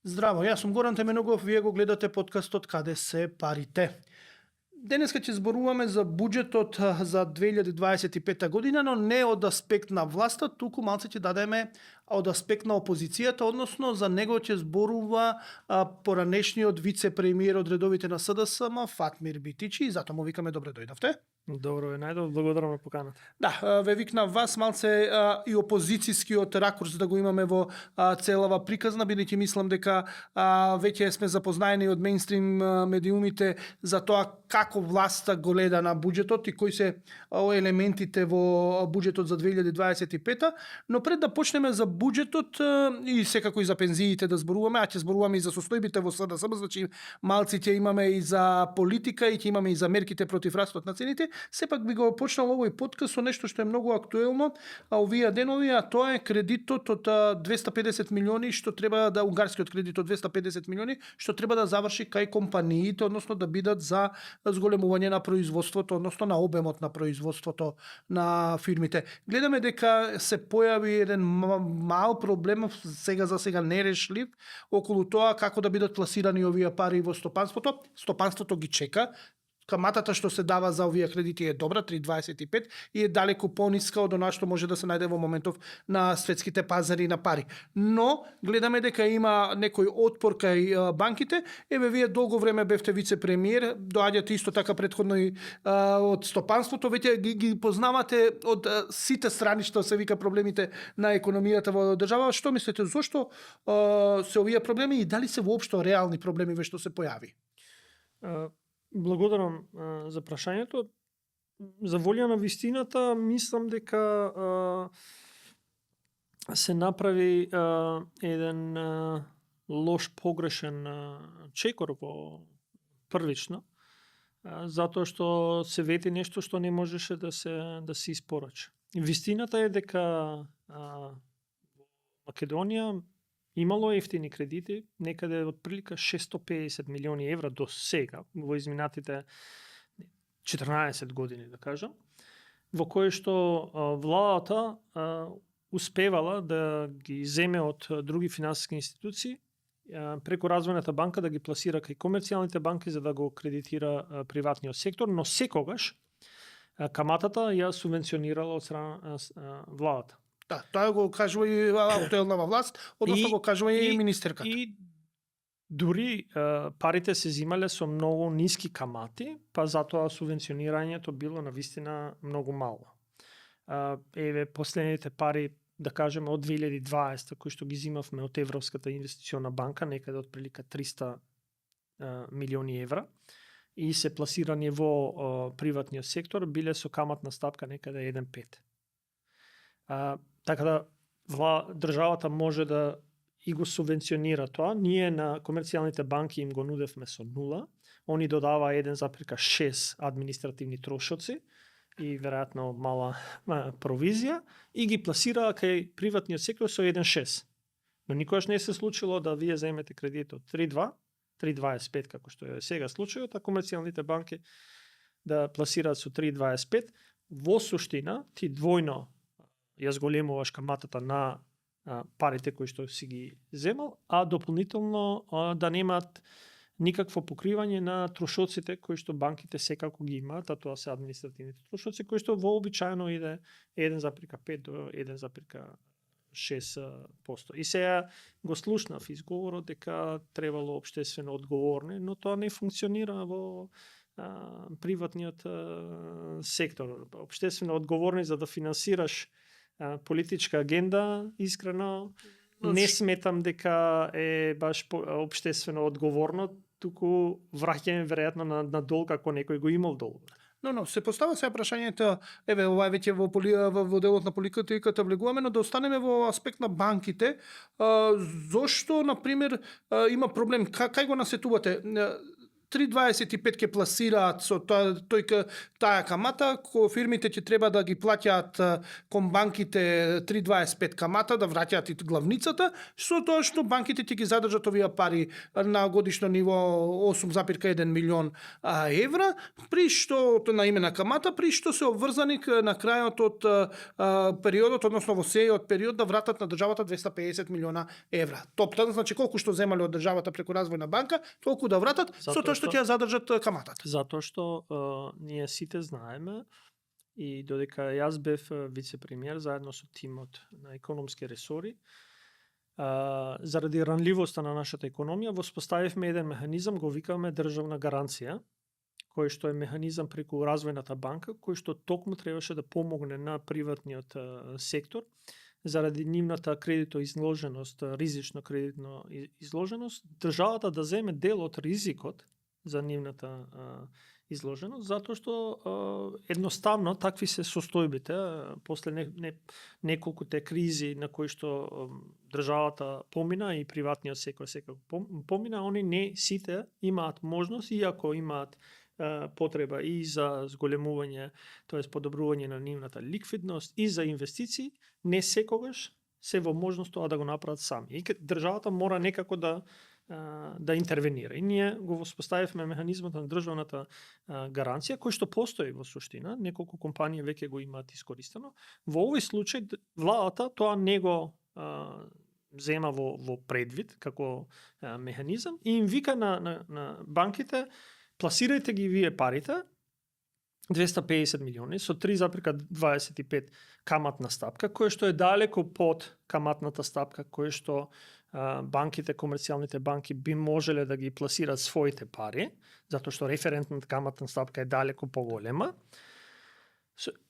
Здраво, јас сум Горан Теменогов, вие го гледате подкастот Каде се парите. Денеска ќе зборуваме за буџетот за 2025 година, но не од аспект на власта, туку малце ќе дадеме од аспект на опозицијата, односно за него ќе зборува поранешниот вице-премиер од редовите на СДСМ Фатмир Битичи, и затоа му викаме добре дојдовте. Добро е, најдов, благодарам на поканата. Да, ве викна вас малце и опозицијскиот ракурс да го имаме во целава приказна, бидејќи мислам дека веќе сме запознаени од мејнстрим медиумите за тоа како власта го гледа на буџетот и кои се елементите во буџетот за 2025, но пред да почнеме за буџетот и секако и за пензиите да зборуваме, а ќе зборуваме и за состојбите во СДСМ, значи малци ќе имаме и за политика и ќе имаме и за мерките против растот на цените. Сепак би го почнал овој подкаст со нешто што е многу актуелно овие денови, а тоа е кредитот од 250 милиони што треба да унгарскиот кредит од 250 милиони што треба да заврши кај компаниите, односно да бидат за зголемување на производството, односно на обемот на производството на фирмите. Гледаме дека се појави еден мал проблем, сега за сега нерешлив, околу тоа како да бидат пласирани овие пари во стопанството. Стопанството ги чека. Каматата што се дава за овие кредити е добра, 3,25, и е далеку пониска од она што може да се најде во моментов на светските пазари на пари. Но гледаме дека има некој отпор кај банките. Еве, вие долго време бевте вице-премиер, доаѓате исто така претходно и од стопанството, веќе ги познавате од сите страни што се вика проблемите на економијата во држава. Што мислите, зошто се овие проблеми и дали се воопшто реални проблеми ве што се појави? Благодарам за прашањето. За волја на вистината, мислам дека се направи еден лош, погрешен чекор во првично, затоа што се вети нешто што не можеше да се испорача. Вистината е дека Македонија имало ефтини кредити, некаде од прилика 650 милиони евра до сега, во изминатите 14 години, да кажам, во кои што владата успевала да ги земе од други финансиски институции, преку Развојната банка да ги пласира кај комерцијалните банки за да го кредитира приватниот сектор, но секогаш каматата ја субвенционирала од страна владата. Да, тоа го кажува и актуелната власт, односно го кажува и министерката. И дури парите се зимале со многу ниски камати, па затоа субвенционирањето било навистина многу мало. Еве, последните пари, да кажеме, од 2020, кои што ги зимавме од Европската инвестициона банка, некаде од прилика 300 милиони евра, и се пласирани во приватниот сектор, биле со каматна стапка некаде 1,5. Така да државата може да и го субвенционира тоа. Ние на комерцијалните банки им го нудевме со 0. Они додава 1,6 административни трошоци и веројатно мала провизија и ги пласира кај приватниот сектор со 1,6. Но никогаш не се случило да вие земете кредит од 3,2, 3,25 како што е сега случајот, а комерцијалните банки да пласираат со 3,25. Во суштина ти двојно ја зголемуваш каматата на парите кои што си ги земал, а дополнително да немаат никакво покривање на трошоците кои што банките секако ги имаат, а тоа се административните трошоци кои што вообичаено иде 1,5 до 1,6%. И сега го слушнав изговорот дека требало општествено одговорни, но тоа не функционира во приватниот сектор. Општествено одговорни за да финансираш политичка агенда, искрено не сметам дека е баш општествено одговорно, туку враќање веројатно на долг ако некој го имал долг. Но, се постава сега прашањето, еве, ова веќе во делот на политиката влегуваме, но да останеме во аспект на банките. Зошто, например, има проблем? Кај го насетувате? 3,25 ќе пласираат со таа камата, фирмите ќе треба да ги плаќаат кон банките 3,25 камата, да враќаат и главницата, со тоа што банките ќе ги задржат овие пари на годишно ниво 8,1 милион евра, при што на име на камата, при што се обврзани на крајот од периодот, односно во сејот период да вратат на државата 250 милиона евра. Топтан, значи колку што земале од државата преку развојна банка, толку да вратат, со тоа што ќе ја задржат каматата. Затоа што ние сите знаеме и додека јас бев вице-премиер заедно со тимот на економски ресори, заради ранливоста на нашата економија, воспоставивме еден механизам, го викаме државна гаранција, кој што е механизам преку развојната банка, кој што токму требаше да помогне на приватниот сектор заради нивната кредитно изложеност, ризична кредитно изложеност, државата да земе дел од ризикот за нивната изложеност, затоа што едноставно такви се состојбите, после неколку те кризи на кои што државата помина и приватниот сектор помина, они не сите имаат можност, иако имаат потреба и за зголемување, тоест подобрување на нивната ликвидност и за инвестиции, не секогаш се во можност тоа да го направат сами. И државата мора некако да интервенира. И ние го воспоставивме механизмот на државната гаранција, кој што постои во суштина, неколку компании веќе го имаат искористено. Во овој случај владата тоа не го зема во предвид како механизам и им вика на банките: пласирајте ги вие парите, 250 милиони со 3,25 каматна стапка, која што е далеко под каматната стапка која што банките, комерцијалните банки би можеле да ги пласираат своите пари, затоа што референтната каматна стапка е далеко поголема.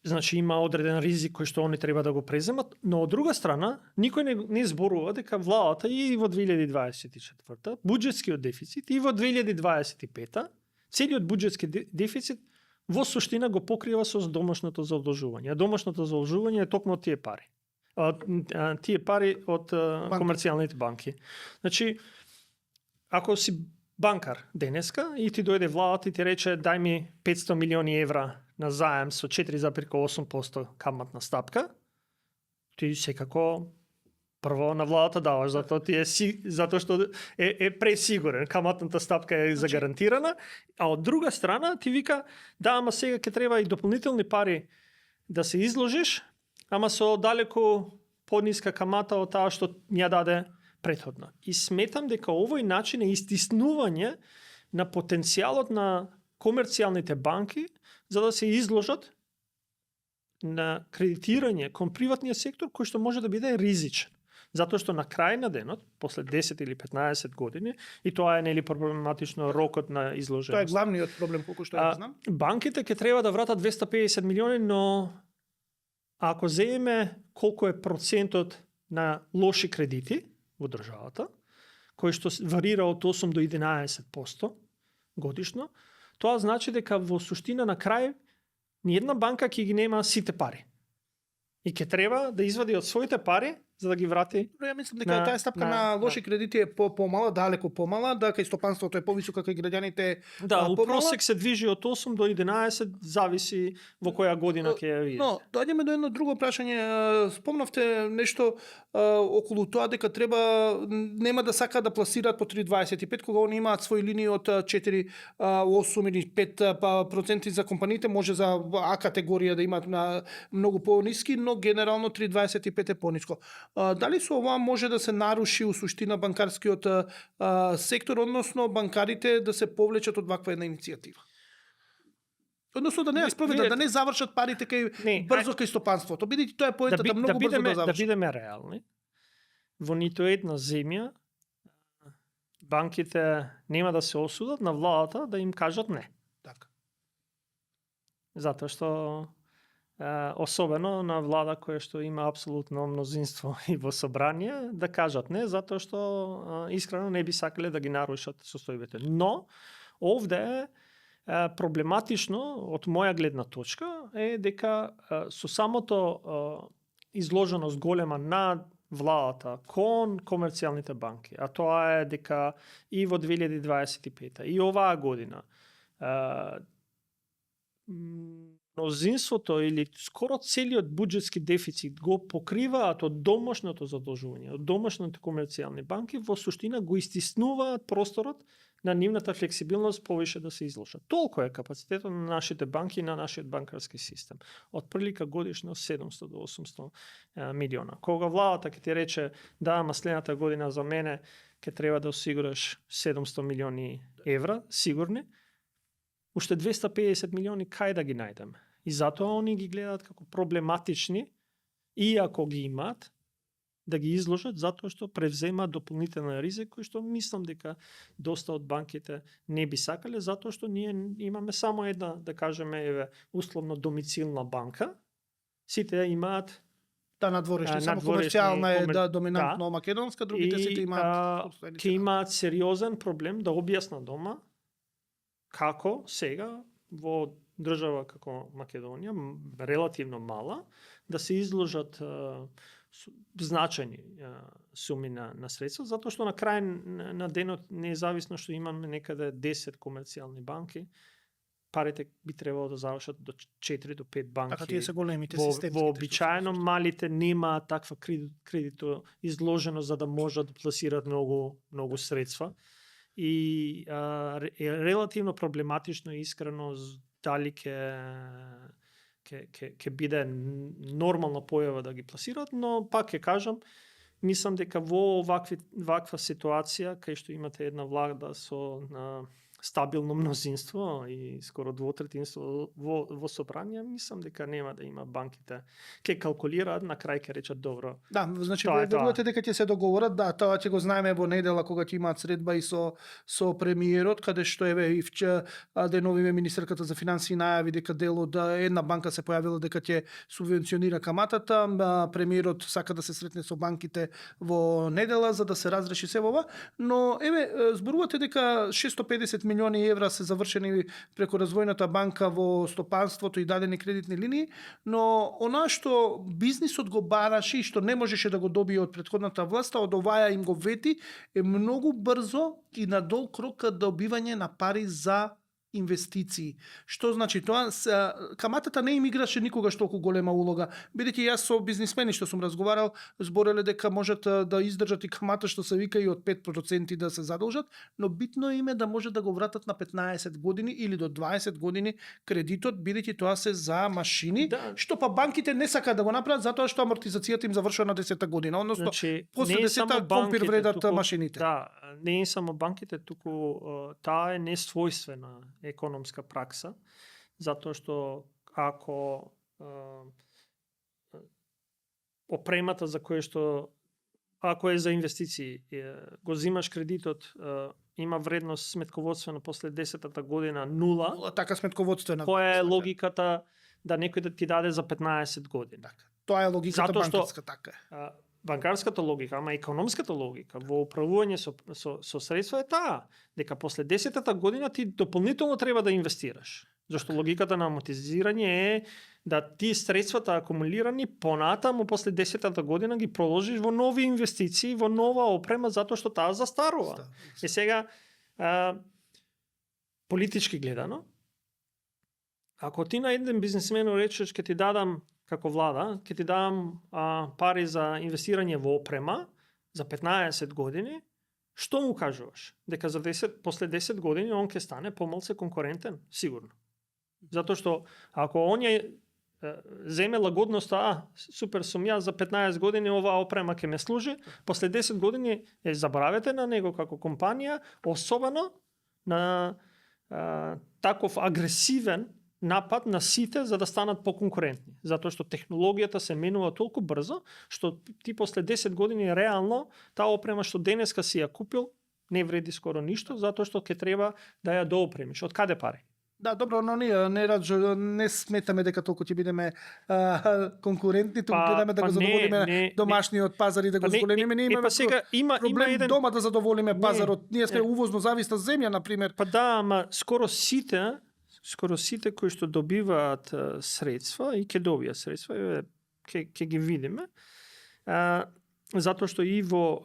Значи има одреден ризик кој што они треба да го преземат, но од друга страна никој не зборува дека владата и во 2024 буџетскиот дефицит и во 2025 целиот буџетски дефицит во суштина го покрива со домашното задолжување. А домашното задолжување е токму тие пари. Тие пари од комерцијалните банки. Значи, ако си банкар денеска и ти дојде владата и ти рече дај ми 500 милиони евра на заем со 4,8% каматна стапка, ти секако прво на владата даваш, затоа што е пресигурен, каматната стапка е загарантирана, а од друга страна ти вика да, ама сега ќе треба и дополнителни пари да се изложиш, ама со далеку пониска камата од таа што ја даде претходно. И сметам дека овој начин е истиснување на потенцијалот на комерцијалните банки за да се изложат на кредитирање кон приватниот сектор кој што може да биде ризичен. Затоа што на крај на денот, после 10 или 15 години, и тоа е нели проблематично рокот на изложеност. Тоа е главниот проблем, колку што ја знам. Банките ќе треба да вратат 250 милиони, но ако земеме колку е процентот на лоши кредити во државата, кој што варира од 8 до 11% годишно, тоа значи дека во суштина на крај ниедна банка ќе ги нема сите пари. И ќе треба да извади од своите пари за да ги врати. Ја мислам дека таа стапка на лоши кредити е помала, далеко помала, да кај стопанството е повисока, кај граѓаните у просек се движи од 8 до 11, зависи во која година ќе ја видите. Но доаѓаме до едно друго прашање. Спомнавте нешто околу тоа дека треба нема да сака да пласираат по 3,25 кога они имаат свои линии од 4, 8 или 5% за компаниите, може за А категорија да имаат на многу пониски, но генерално 3,25 е пониско. Дали со ова може да се наруши у суштина банкарскиот сектор, односно банкарите да се повлечат од ваква една иницијатива? Односно да не ја спроведат, да не завршат парите брзо кај стопанството, бидејќи тоа е поентата многу брзо да завршат. Да бидеме реални. Во ниту една земја банките нема да се осудат на владата да им кажат не. Така. Затоа што особено на влада која што има апсолутно мнозинство и во собрание, да кажат не, затоа што искрено не би сакале да ги нарушат состојбите. Но овде проблематично од моја гледна точка е дека со самото изложеност голема на владата кон комерцијалните банки, а тоа е дека и во 2025 и оваа година мнозинството или скоро целиот буџетски дефицит го покриваат од домашното задолжување, од домашните комерцијални банки, во суштина го истиснуваат просторот на нивната флексибилност повише да се изложат. Толку е капацитетот на нашите банки и на нашиот банкарски систем. Од прилика годишно 700 до 800 милиона. Кога владата ќе ти рече да, ама следната година за мене ќе треба да осигураш 700 милиони евра, сигурни, уште 250 милиони кај да ги најдеме. И затоа они ги гледаат како проблематични, и ако ги имаат, да ги изложат затоа што превземаат дополнителен ризик кој што мислам дека доста од банките не би сакале, затоа што ние имаме само една, да кажеме, условно домицилна банка. Сите имаат надворешни, само комерцијална е доминантно македонска, другите сите имаат ќе имаат сериозен проблем да објаснат дома како сега во држава како Македонија, релативно мала, да се изложат значајни суми на средства, затоа што на крај на денот, независно што имаме некаде 10 комерцијални банки, парите би требало да завршат до 4 до 5 банки. Така тие се големите системски. Вообичаено малите немаат таква кредито изложено за да можат да пласираат многу средства. И е релативно проблематично и искрено дали ќе биде нормална појава да ги пласираат, но пак ќе кажам, мислам дека во ваква ситуација, кај што имате една влада со стабилно мнозинство и скоро двотретинство во собрание, мислам дека нема да има банките. Ке калкулираат, на крај ќе речат добро. Да, значи верувате дека ќе се договорат, да, тоа ќе го знаеме во недела кога ќе имаат средба и со премиерот, каде што и вчера деновиве министерката за финансии најави дека дел од една банка се појавила дека ќе субвенционира каматата, премиерот сака да се сретне со банките во недела за да се разреши се ова, но зборувате дека 650 милиони евра се завршени преку развојната банка во стопанството и дадени кредитни линии, но она што бизнисот го бараше и што не можеше да го добие од претходната власт, од оваа им го вети, е многу брзо и на долг рок добивање на пари за инвестиции. Што значи тоа? Каматата не им играше никогаш толку голема улога. Бидејќи јас со бизнисмени што сум разговарал, збореле дека можат да издржат и камата што се вика и од 5% да се задолжат, но битно им е да може да го вратат на 15 години или до 20 години кредитот, бидејќи тоа се за машини, што па банките не сакаат да го направат затоа што амортизацијата им завршува на 10-та година, односно после 10-та компир вредат машините. Да, не е само банките, туку таа е несвојствена економска пракса, затоа што ако опремата за која што ако е за инвестиции, го зимаш кредитот, има вредност сметководствена после 10-та година 0. Така сметководствена. Која е логиката да некој да ти даде за 15 години? Така. Тоа е логиката банкарска, така е. Банкарската логика, ама економската логика во управување со средства е таа, дека после 10-та година ти дополнително треба да инвестираш. Зашто логиката на амортизирање е да ти средствата акумулирани понатаму после 10-та година ги проложиш во нови инвестиции, во нова опрема, затоа што таа застарува. И сега, политички гледано, ако ти на еден бизнисмен речеш ќе ти дадам како влада, ќе ти дам пари за инвестирање во опрема за 15 години, што му кажуваш? Дека за после 10 години он ќе стане помалце конкурентен? Сигурно. Затоа што ако он земе лагодноста, супер сум јас за 15 години оваа опрема ќе ме служи, после 10 години забравете на него како компанија, особено на таков агресивен напад на сите за да станат поконкурентни. Затоа што технологијата се менува толку брзо, што ти после 10 години реално таа опрема што денеска си ја купил не вреди скоро ништо, затоа што ќе треба да ја доопремиш. Од каде пари? Да, добро, но ние не сметаме дека толку ќе бидеме конкурентни, туку гледаме да го задоволиме домашниот пазар и да го зголемиме. Не имаме проблем дома да задоволиме пазарот. Ние сме увозно зависна земја, например. Па да, ама скоро сите кои што добиваат средства и ќе добијат средства, ќе ги видиме, затоа што и во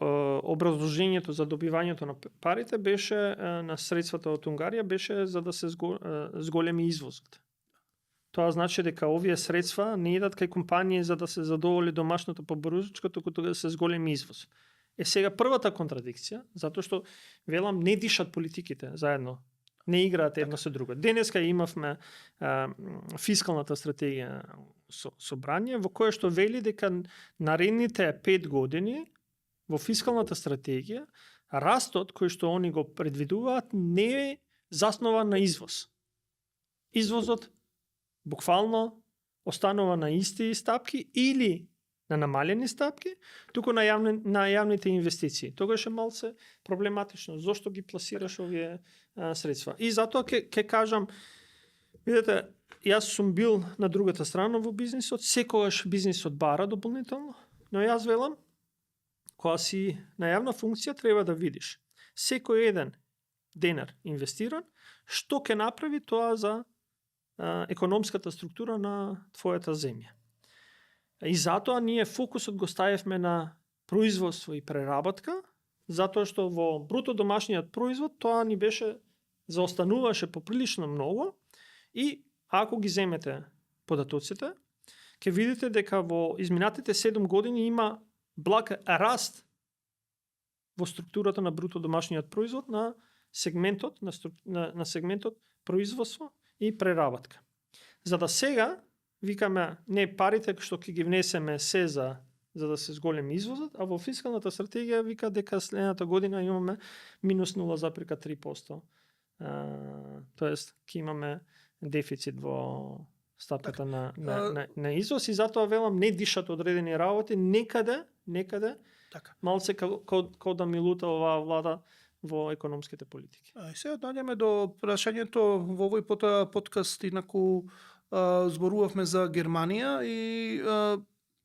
образложењето за добивањето на парите беше на средствата од Унгарија беше за да се зголеми извозот. Тоа значи дека овие средства не идат кај компании за да се задоволи домашната поборучка, туку да се зголеми извоз. Сега првата контрадикција, затоа што велам не дишат политиките заедно. Не играат едно со друго. Денеска имавме фискалната стратегија собрание во кое што вели дека наредните 5 години во фискалната стратегија растот кој што они го предвидуваат не е заснован на извоз. Извозот буквално останува на исти стапки или на намалени стапки, туку на јавните инвестиции. Тогаш е малце проблематично. Зошто ги пласираш овие средства? И затоа ќе кажам, видете, јас сум бил на другата страна во бизнисот, секогаш бизнисот бара дополнително, но јас велам, кога си на јавна функција треба да видиш секој еден денар инвестиран, што ќе направи тоа за економската структура на твојата земја. И затоа ние фокусот го ставивме на производство и преработка, затоа што во бруто домашниот производ тоа ни беше заостануваше поприлично многу и ако ги земете податоците, ќе видите дека во изминатите 7 години има благ раст во структурата на бруто домашниот производ на сегментот на сегментот производство и преработка. За да сега викаме не парите што ќе ги внесеме се за да се зголеми извозот, а во фискалната стратегија вика дека следната година имаме минус 0,3%. Тоест ќе имаме дефицит во стапката на извоз и затоа велам не дишат одредени работи, некаде малце како да милута оваа влада во економските политики. И сега доаѓаме до прашањето во овој подкаст, инаку зборувавме за Германија и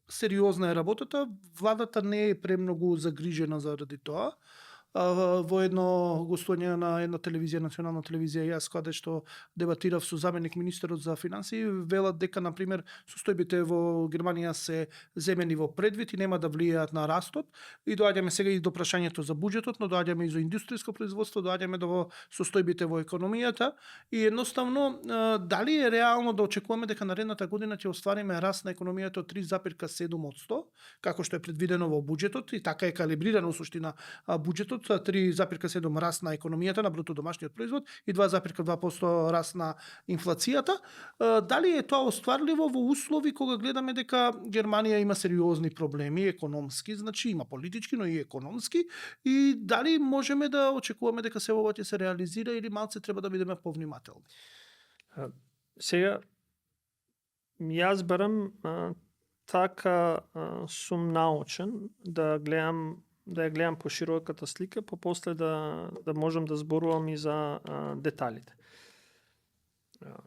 сериозна е работата. Владата не е премногу загрижена заради тоа. Во едно гостување на една телевизија, национална телевизија, јас каде што дебатирав со заменик министерот за финансии, велат дека на пример состојбите во Германија се земени во предвид и нема да влијаат на растот. И доаѓаме сега и до прашањето за буџетот, но доаѓаме и за индустријско производство, доаѓаме до состојбите во економијата и едноставно дали е реално да очекуваме дека наредната година ќе оствариме раст на економијата од 3,7%, како што е предвидено во буџетот и така е калибрирано суштина буџетот, 3,7 раст на економијата, на бруто домашниот производ и 2,2% раст на инфлацијата. Дали е тоа остварливо во услови кога гледаме дека Германија има сериозни проблеми економски, значи има политички, но и економски, и дали можеме да очекуваме дека се ова ќе се реализира или малце треба да бидеме повнимателни? Сега јас барам така сум научен да ја гледам по широката слика, па после да можам да зборувам и за деталите.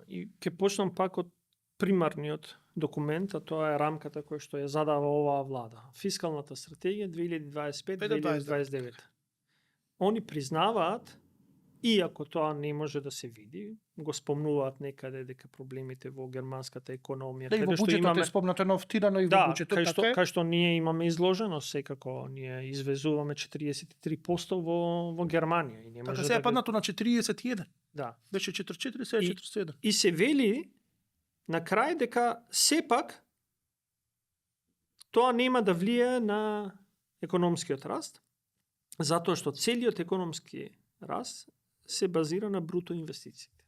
И ќе почнам пак од примарниот документ, а тоа е рамката која што ја задава оваа влада. Фискалната стратегија 2025-2029. Они признаваат, иако тоа не може да се види, го спомнуваат некаде дека проблемите во германската економија, Да, и во буџетот е спомнато новтирано и во буџетот, така е. Кај што ние имаме изложено секако, ние извезуваме 43% во Германија и не може така се е паднато на 41. Да. Беше 44, сега 47. И се вели на крај дека сепак тоа нема да влијае на економскиот раст, затоа што целиот економски раст се базира на бруто инвестициите.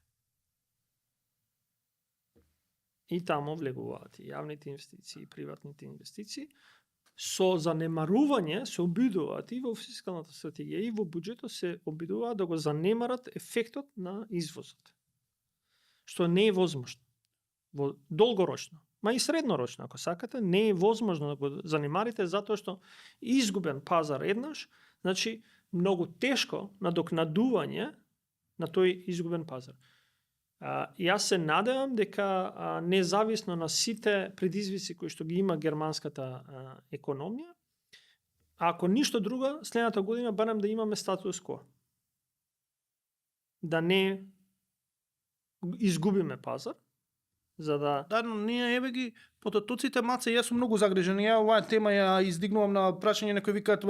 И тамо влегуваат и јавните инвестиции, и приватните инвестиции. Со занемарување се обидуваат и во фискалната стратегија и во буџетот се обидуваат да го занемарат ефектот на извозот. Што не е возможно. Во долгорочно, ма и среднорочно, ако сакате, не е возможно да го занемарите затоа што изгубен пазар еднаш, значи многу тешко надокнадување на тој изгубен пазар. Јас се надевам дека независно на сите предизвици кои што ги има германската економија, ако ништо друго, следната година барем да имаме статус кво. Да не изгубиме пазар, за да Да, но ние еве ги потатоците маце, јас сум многу загрижен. Ја оваа тема ја издигнувам на прашање, некои викаат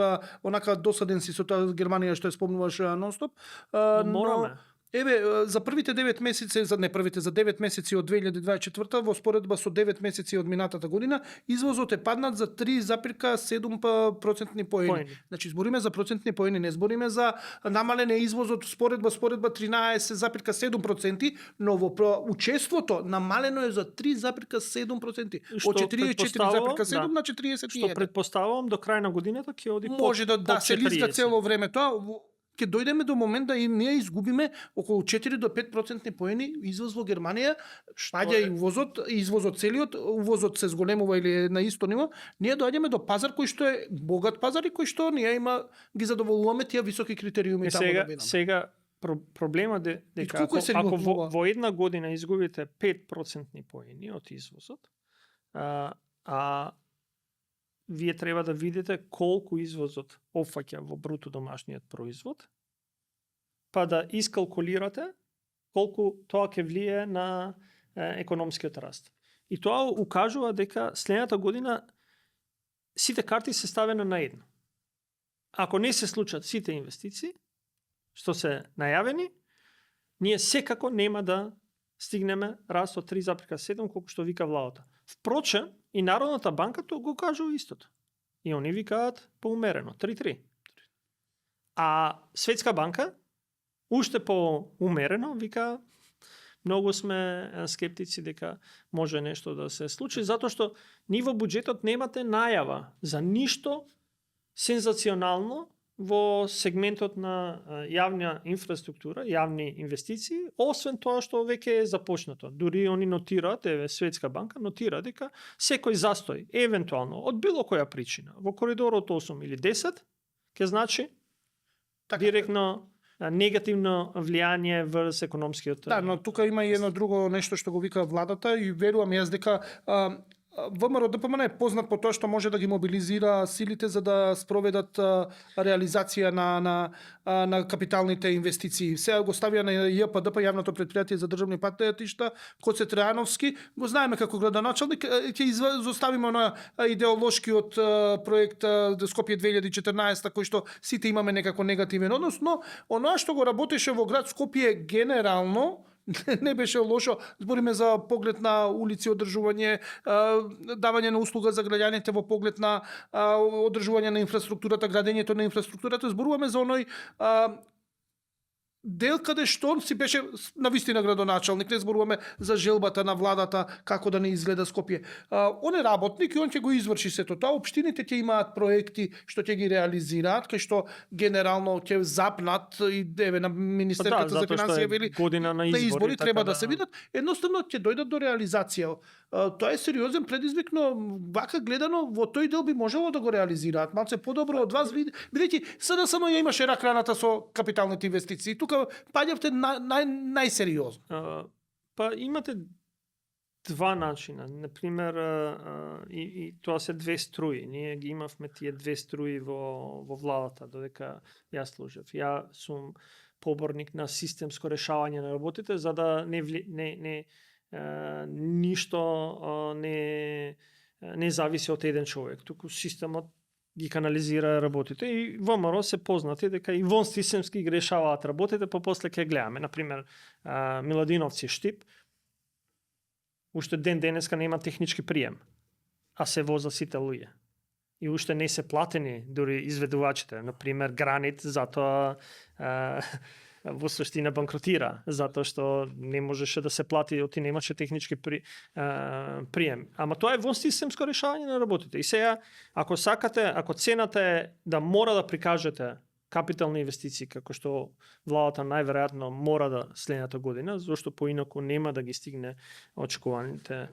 онака досаден си со тоа Германија што ја спомнуваш нонстоп. мораме. Еве, за првите 9 месеци, за 9 месеци од 2024 во споредба со 9 месеци од минатата година, извозот е паднат за 3,7 процентни поени. Поени. Значи збориме за процентни поени, не збориме за намален е извозот споредба 13,7%, но во учеството намалено е за 3,7%. Што Од 44,7 да, на што 41. предпоставувам до крај на годината ќе оди Може да под се лизга 40. цело време тоа, ќе дојдеме до момент да и ние изгубиме околу 4 до 5 процентни поени извоз во Германија, паѓа и увозот, извозот целиот, увозот се зголемува или е на исто ниво, ние доаѓаме до пазар кој што е богат пазар и кој што ние ги задоволуваме тие високи критериуми таму да бидеме. Сега проблемот е дека колку е сериозно ако ова? во една година изгубите 5 процентни поени од извозот, а вие треба да видите колку извозот опфаќа во бруто домашниот производ, па да искалкулирате колку тоа ќе влие на економскиот раст. И тоа укажува дека следната година сите карти се ставени на едно. Ако не се случат сите инвестиции, што се најавени, ние секако нема да стигнеме раст од 3,7 колку што вика владата. Впрочем, и Народната банка тоа го кажува истото. И они викаат поумерено, 3,3. А Светска банка уште поумерено вика многу сме скептици дека може нешто да се случи, затоа што ни во буџетот немате најава за ништо сензационално во сегментот на јавна инфраструктура, јавни инвестиции, освен тоа што веќе е започнато. Дури они нотираат, Светска банка нотира дека секој застој, евентуално, од било која причина, во коридорот 8 или 10, ќе значи директно негативно влијание врз економскиот. Да, но тука има и едно друго нешто што го вика владата и верувам јас дека ВМРО ДПМН е познат по тоа што може да ги мобилизира силите за да спроведат реализација на капиталните инвестиции. Сега го ставија на ЈПДП, јавното предпријатие за државни патишта, Коце Тројановски, го знаеме како градоначалник, ќе изоставиме на идеолошкиот проект Скопје 2014 кој што сите имаме некако негативен однос, но оноа што го работеше во град Скопје генерално не беше лошо. Збориме за поглед на улици, одржување, давање на услуга за граѓаните во поглед на одржување на инфраструктурата, градењето на инфраструктурата. Зборуваме за оној дел каде што си беше навистина градоначалник, не зборуваме за желбата на владата како да не изгледа Скопје. Он е работник и он ќе го изврши сето тоа. Општините ќе имаат проекти што ќе ги реализираат, кај што генерално ќе запнат и еве на министерката за финансија вели година на избори треба да се видат, едноставно ќе дојдат до реализација. Тоа е сериозен предизвик, но вака гледано во тој дел би можело да го реализираат малце подобро од вас, бидејќи СДСМ ја имаше ракраната со капиталните инвестиции. Тука паѓавте најсериозно. Па имате два начина. Например, и тоа се две струи. Ние ги имавме тие две струи во владата, додека јас служев. Ја сум поборник на системско решавање на работите, за да ништо не зависи од еден човек. Туку системот ги канализира работите и ВМРО се познати дека и вон системски ги решаваат работите, па после ќе гледаме. Например, Миладиновци Штип, уште денеска нема технички прием, а се воза сите луѓе. И уште не се платени дури изведувачите. Например, Гранит, затоа во суштина банкротира, затоа што не можеше да се плати, оти немаше технички прием. Ама тоа е вонсистемско решавање на работите. И сега, ако сакате, ако цената е да мора да прикажете капитални инвестиции, како што владата најверојатно мора да следната година, зашто поинаку нема да ги стигне очекуваните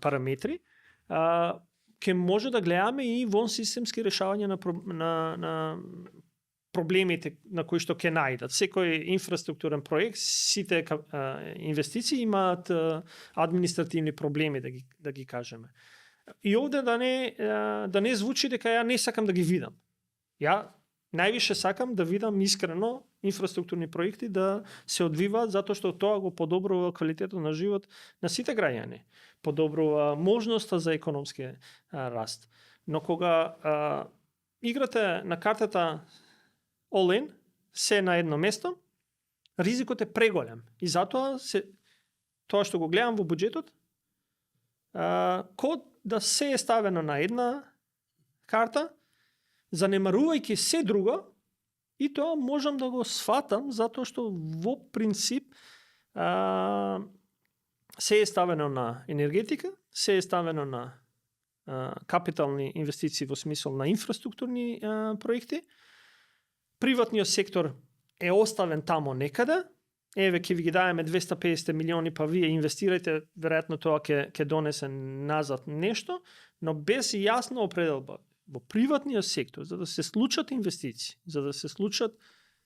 параметри, ќе може да гледаме и вонсистемски решавање на проблемите на кои што ќе најдат. Секој инфраструктурен проект, сите инвестиции имаат административни проблеми, да ги кажеме. И овде да не звучи дека ја не сакам да ги видам. Ја Највише сакам да видам искрено инфраструктурни проекти да се одвиваат затоа што тоа го подобрува квалитетот на живот на сите граѓани, подобрува можноста за економски раст. Но кога играте на картата all in, се на едно место, ризикот е преголем. И затоа тоа што го гледам во буџетот, код да се е ставено на една карта, занемарувајќи се друго, и тоа можам да го сватам затоа што во принцип се е ставено на енергетика, се е ставено на капитални инвестиции во смисол на инфраструктурни проекти. Приватниот сектор е оставен тамо некаде. Еве ќе ви ги даеме 250 милиони, па вие инвестирајте, веројатно тоа ќе донесе назад нешто, но без јасна определба во приватниот сектор, за да се случат инвестиции, за да се случат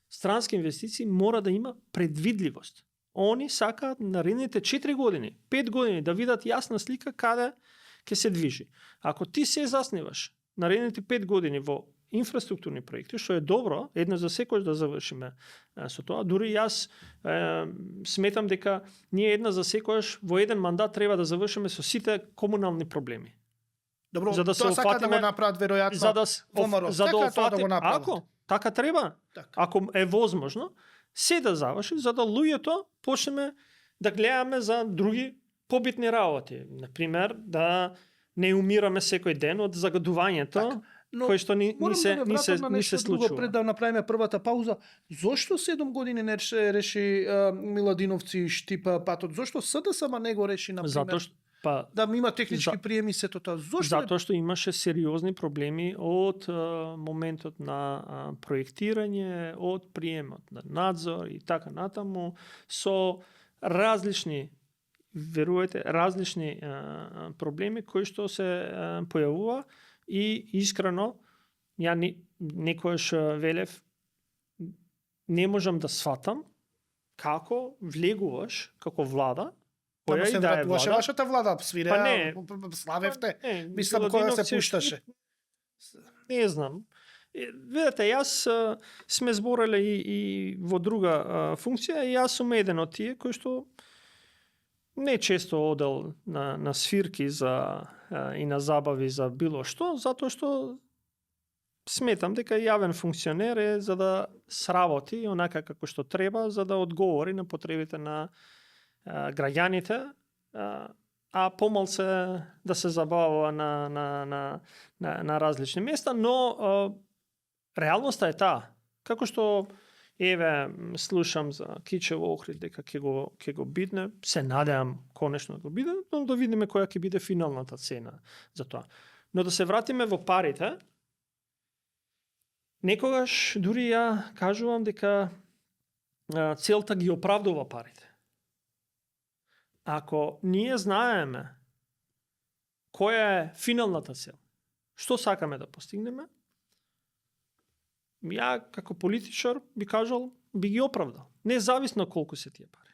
странски инвестиции, мора да има предвидливост. Они сакаат наредните 4 години, 5 години да видат јасна слика каде ќе се движи. Ако ти се засниваш наредните 5 години во инфраструктурни проекти, што е добро, едно за секој да завршиме со тоа. Дури јас сметам дека ние една за секојаш во еден мандат треба да завршиме со сите комунални проблеми. Добро, за да се тоа сака да го опфатиме- направат веројатно. За да ВМРО. за да Сака тоа да го опфатиме, направат. ако така треба, Така. ако е возможно, се да заврши, за да луѓето почнеме да гледаме за други побитни работи. Например, да не умираме секој ден од загадувањето, Така. Но кој што ни Морам се да ни се на ни се нешто друго случува. пред да направиме првата пауза. Зошто 7 години не реши Миладиновци и Штипа патот? Зошто СДСМ не го реши, например? Затоа што Да има технички За- приеми сето тоа. Зошто? Затоа што имаше сериозни проблеми од моментот на проектирање, од приемот на надзор и така натаму, со различни, верувате, различни проблеми кои што се појавува и искрено ја некојаш велев не можам да сватам како влегуваш како влада, Која која и да е влада. Вашата влада свиреа, Па не. славевте. Не, Мислам која Миладинов се пушташе. Не знам. Видете, јас сме збореле и во друга функција, и јас сум еден од тие кој што не често одел на свирки и на забави за било што, затоа што сметам дека јавен функционер е за да сработи онака како што треба, за да одговори на потребите на граѓаните, а помалце да се забавува на различни места, но реалноста е таа. Како што еве слушам за Кичево Охрид дека ќе го бидне, се надевам конечно да го биде, но да видиме која ќе биде финалната цена за тоа. Но да се вратиме во парите, некогаш дури ја кажувам дека целта ги оправдува парите. Ако ние знаеме која е финалната цел, што сакаме да постигнеме, ја како политичар би кажал, би ги оправдал. Независно колку се тие пари.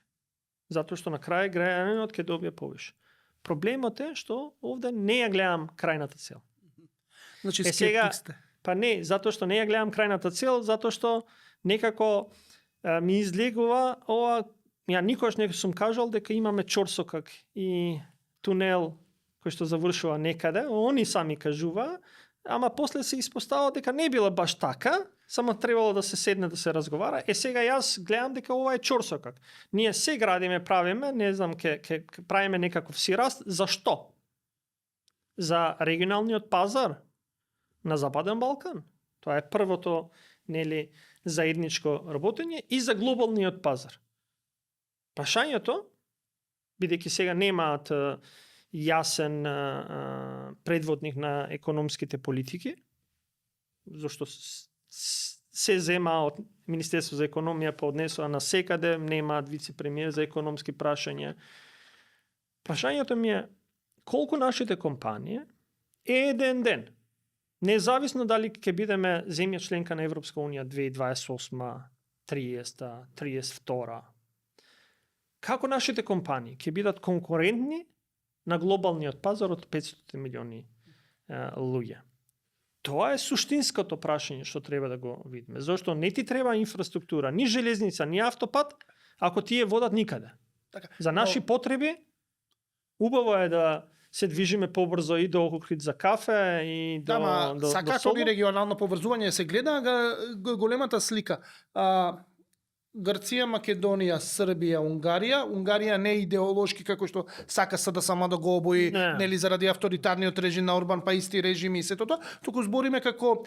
Затоа што на крај граѓанинот ќе добие повише. Проблемот е што овде не ја гледам крајната цел. Значи сега, скептик сте. Па не, затоа што не ја гледам крајната цел, затоа што некако ми излегува ова. Ја никогаш не сум кажал дека имаме чорсокак и тунел кој што завршува некаде, они сами кажува, ама после се испостава дека не било баш така, само требало да се седне да се разговара. Сега јас гледам дека ова е чорсокак. Ние се градиме, правиме, не знам, ќе правиме некаков си раст. Зашто? За регионалниот пазар на Западен Балкан. Тоа е првото, нели, заедничко работење, и за глобалниот пазар. Прашањето, бидејќи сега немаат јасен предводник на економските политики, зашто се зема од Министерство за економија, поднесува на секаде, немаат вице-премиер за економски прашања. Прашањето ми е колку нашите компании еден ден, независно дали ќе бидеме земја членка на Европска унија 2028, 30, 32, како нашите компании ќе бидат конкурентни на глобалниот пазар од 500 милиони луѓе. Тоа е суштинското прашање што треба да го видиме. Зошто не ти треба инфраструктура, ни железница, ни автопат, ако тие водат никаде. Така. За наши потреби, убаво е да се движиме побрзо и до Охрид за кафе и до, до сакаат Солун. они регионално поврзување, се гледа големата слика. Грција, Македонија, Србија, Унгарија. Унгарија не е идеолошки како што сака се да само да го обои, Не. нели заради авторитарниот режим на Орбан, па исти режими и сето тоа. Туку збориме како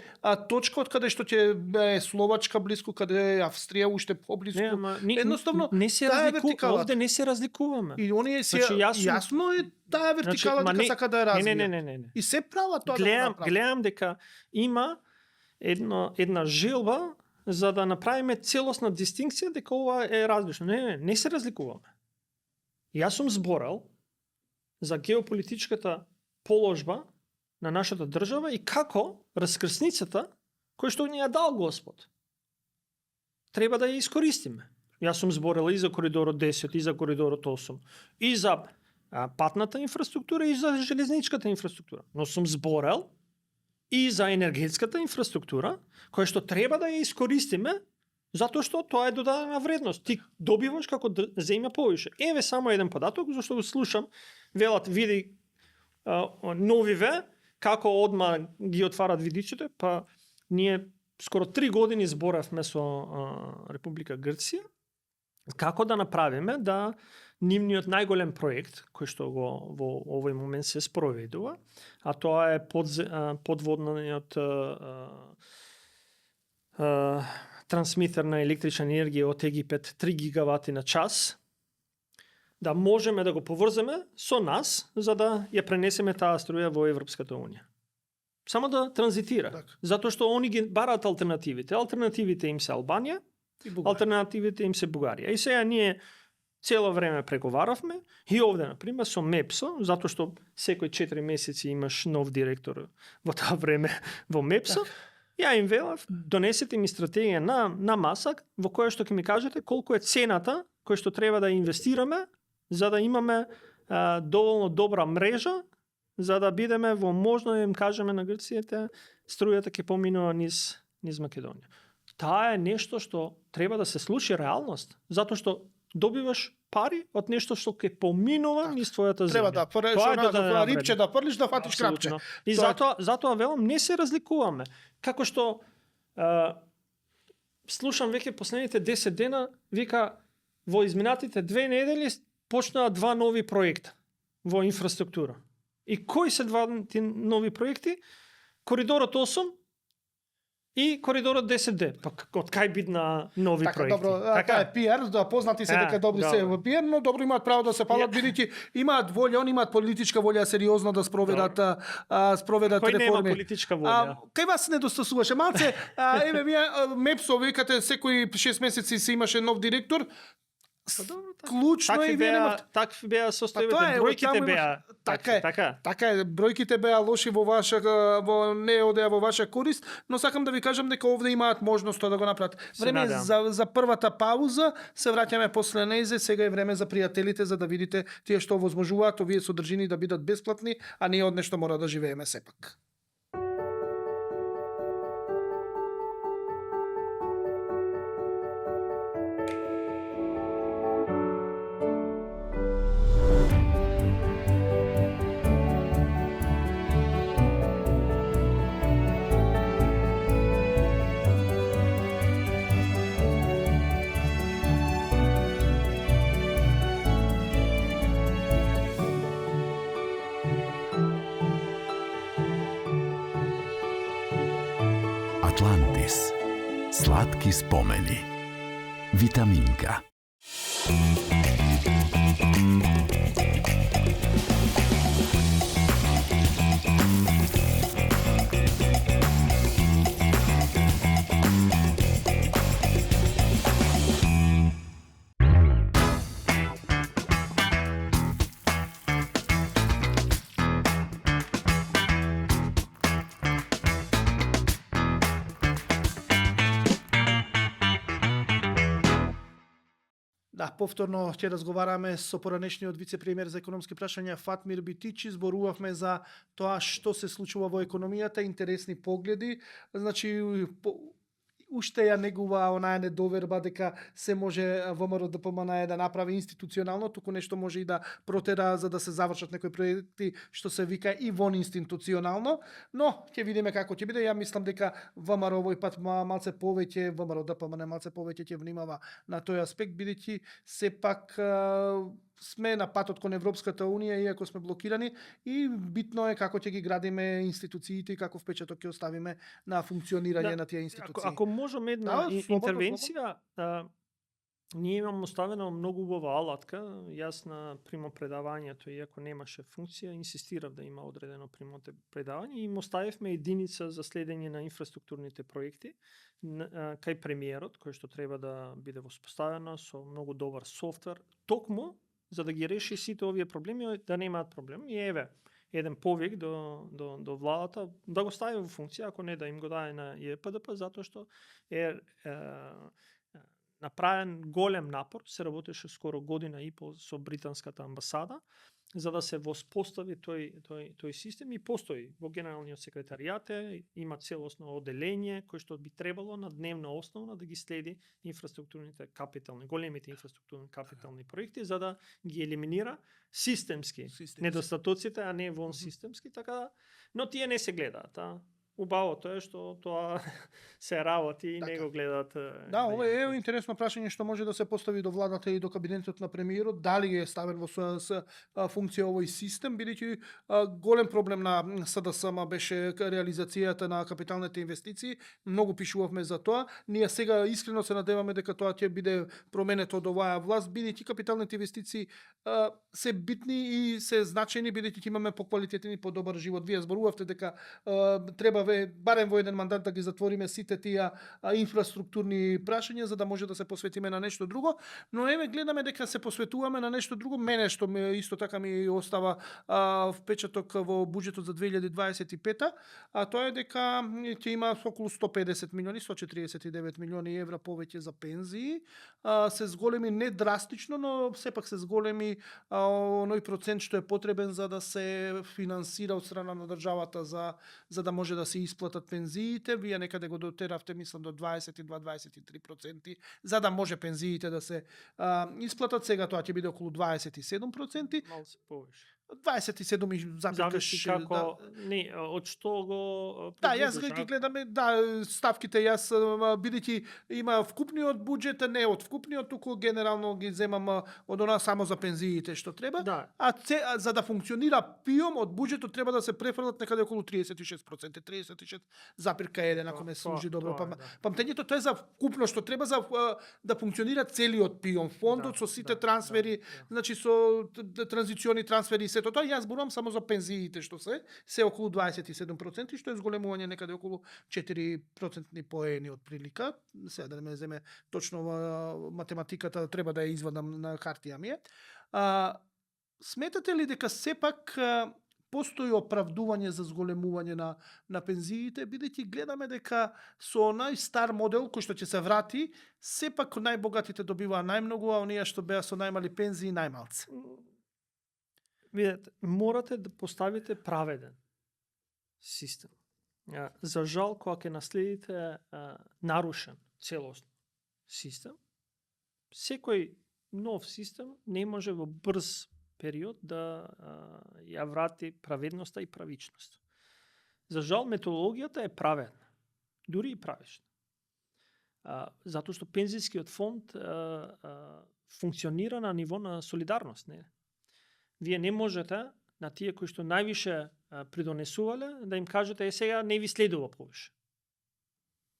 точка од каде што ќе е Словачка блиску, каде е Австрија уште поблиску. Не, ама, Едноставно, не се таа е разлику, вертикалата. овде не се разликуваме. И оние се Значи, јасно е таа вертикала ма дека не- сака да ја развија. Не. И се права тоа да го Гледам, направи. гледам дека има една желба за да направиме целосна дистинкција дека ова е различно. Не се разликуваме. Јас сум зборал за геополитичката положба на нашата држава и како раскрсницата која што ни ја дал Господ треба да ја искористиме. Јас сум зборел и за коридорот 10, и за коридорот 8, и за патната инфраструктура, и за железничката инфраструктура. Но сум зборел и за енергетската инфраструктура, која што треба да ја искористиме, затоа што тоа е додадена вредност. Ти добиваш како земја повише. Еве само еден податок, зашто го слушам, велат види новиве, како одма ги отварат видичите, па ние скоро 3 години зборавме со Република Грција, како да направиме да нивниот најголем проект, кој што го во овој момент се спроведува, а тоа е подводниот трансмитер на електрична енергија од Египет 3 гигавати на час, да можеме да го поврземе со нас, за да ја пренесеме таа струја во Европската Унија. Само да транзитира. Така. Затоа што они ги бараат алтернативите. Алтернативите им се Албанија, И Бугарија. алтернативите им се Бугарија. И сега ние цело време преговаравме и овде, например, со МЕПСО, затоа што секој 4 месеци имаш нов директор во тоа време во МЕПСО, ја им велав, донесете ми стратегија на маса, во која што ќе ми кажете колку е цената која што треба да инвестираме за да имаме доволно добра мрежа, за да бидеме во можно да им кажеме на Грцијата, струјата ќе поминува низ Македонија. Таа е нешто што треба да се случи реалност, затоа што добиваш пари од нешто што ќе поминува низ твојата земја. Треба да додадена рипче вредност. да прлиш да фатиш крапче. Апсолутно. И Тоа затоа велам не се разликуваме. Како што слушам веќе последните 10 дена, вика во изминатите 2 недели почнаа 2 нови проекта во инфраструктура. И кои се 2 нови проекти? Коридорот 8 и коридорот 10D. Па од кај бидна нови Така, проекти? добро, така е пиар, да познати се дека добри се во пиар, но добро имаат право да се палат бидејќи имаат волја, они имаат политичка волја сериозно да спроведат Кој нема реформи. политичка волја? Кај вас не достасуваше малце, еве вие МЕПСО викате секои 6 месеци се имаше нов директор. Клучно и вие немавте. Такви беа состојбите, Тоа е, бројките оттаму беа Така е. така. Така е, бројките беа лоши во не одеа во ваша корист, но сакам да ви кажам дека овде имаат можност да го направат. Време е надевам. за првата пауза, се враќаме после нејзе, сега е време за пријателите за да видите тие што возможуваат овие содржини да бидат бесплатни, а ние од нешто мора да живееме сепак. Атлантис. Сладки спомени. Витаминка. повторно ќе разговараме со поранешниот вице-премиер за економски прашања Фатмир Битичи, зборувавме за тоа што се случува во економијата, интересни погледи, значи уште ја негува онаа недоверба дека се може ВМРО ДПМН да направи институционално, туку нешто може и да протера за да се завршат некои проекти што се вика и вон институционално, но ќе видиме како ќе биде. Ја мислам дека ВМРО овој пат малце повеќе, ВМРО ДПМН малце повеќе ќе внимава на тој аспект, бидејќи сепак сме на патот кон Европската Унија, иако сме блокирани, и битно е како ќе ги градиме институциите и каков впечаток ќе оставиме на функционирање на тие институции. Ако можам една слободно, интервенција, ние имам оставено многу убава алатка. Јас на примопредавањето, иако немаше функција, инсистирав да има одредено примопредавање и им оставивме единица за следење на инфраструктурните проекти кај премиерот, кој што треба да биде воспоставено со многу добар софтвер, токму за да ги реши сите овие проблеми, да немаат проблем. И еве, еден повик до владата да го стави во функција, ако не да им го даде на ЈПДП, затоа што направен голем напор, се работеше скоро година и пол со британската амбасада, за да се воспостави тој систем, и постои во генералниот секретаријат, има целосно оделение кој што би требало на дневна основа да ги следи инфраструктурните капитални, големите инфраструктурни капитални проекти, за да ги елиминира системски недостатоците, а не вон системски, така да, но тие не се гледаат, Убавото е што тоа се работи и не го гледаат. Да, ова е интересно прашање што може да се постави до владата и до кабинетот на премиерот, дали е ставен во функција овој систем, бидејќи голем проблем на СДСМ беше реализацијата на капиталните инвестиции. Многу пишувавме за тоа. Ние сега искрено се надеваме дека тоа ќе биде променето од оваа власт, бидејќи капиталните инвестиции се битни и се значајни, бидејќи ќе имаме поквалитетен и подобар живот. Вие зборувавте дека треба барем во еден мандат да ги затвориме сите тие инфраструктурни прашања за да може да се посветиме на нешто друго, но еве гледаме дека се посветуваме на нешто друго. Мене што исто така ми остава впечаток во буџетот за 2025, а тоа е дека ќе има околу 150 милиони, 149 милиони евра повеќе за пензии, се зголеми не драстично, но сепак се зголеми оној процент што е потребен за да се финансира од страна на државата за да може да се исплатат пензиите. Вие некаде го дотеравте, мислам, до 22-23%, за да може пензиите да се исплатат. Сега тоа ќе биде околу 27%. Малце повеќе. 27 зависи како, не, од што го Да, јас ги гледаме, ставките јас бидејќи има вкупниот буџет, не од вкупниот, туку генерално ги земам од она само за пензиите што треба, за да функционира ПИОМ од буџетот треба да се префрлат некаде околу 36%, 36,1 ако ме служи добро памтењето, тоа е за вкупно што треба за да функционира целиот ПИОМ фондот со сите трансфери, значи со транзициони трансфери. Сето тоа јас зборувам само за пензиите што се околу 27%, што е зголемување некаде околу 4% поени од прилика. Сега да не ме земе точно математиката, треба да ја извадам на хартија ми е. Сметате ли дека сепак постои оправдување за зголемување на пензиите, бидејќи гледаме дека со најстар модел кој што ќе се врати, сепак најбогатите добиваа најмногу, а оние што беа со најмали пензии најмалце? Видете, морате да поставите праведен систем. За жал, кога ќе наследите нарушен целосно систем, секој нов систем не може во брз период да ја врати праведноста и правичност. За жал, методологијата е праведна, дури и правична. Затоа што пензискиот фонд функционира на ниво на солидарност, не? Вие не можете на тие кои што највише придонесувале да им кажете сега не ви следува повеќе.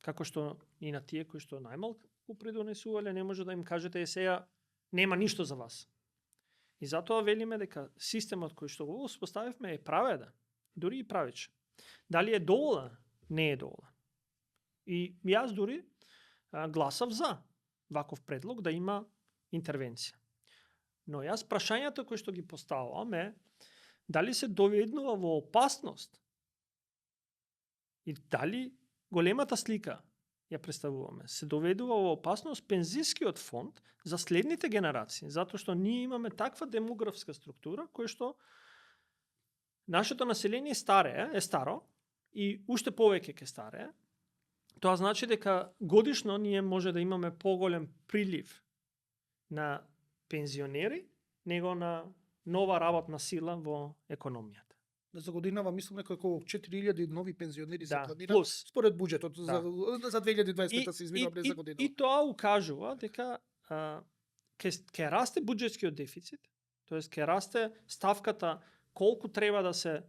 Како што и на тие кои што најмалку придонесувале не може да им кажете сега нема ништо за вас. И затоа велиме дека системот кој што го успоставивме е праведен, дури и правичен. Дали е доволен? Не е доволен. И јас дури гласав за ваков предлог да има интервенција. Но јас прашањето кои што ги поставувам е дали се доведнува во опасност и дали големата слика ја представуваме, се доведува во опасност пензискиот фонд за следните генерации, затоа што ние имаме таква демографска структура која што нашето население е старо и уште повеќе ќе старее. Тоа значи дека годишно ние може да имаме поголем прилив на пензионери него на нова работна сила во економијата. За годинава мислам дека околу 4000 нови пензионери се Да, планира плюс. според буџетот Да. за 2025 се извинувам не за година. И тоа укажува дека ќе расте буџетскиот дефицит, тоест ќе расте ставката колку треба да се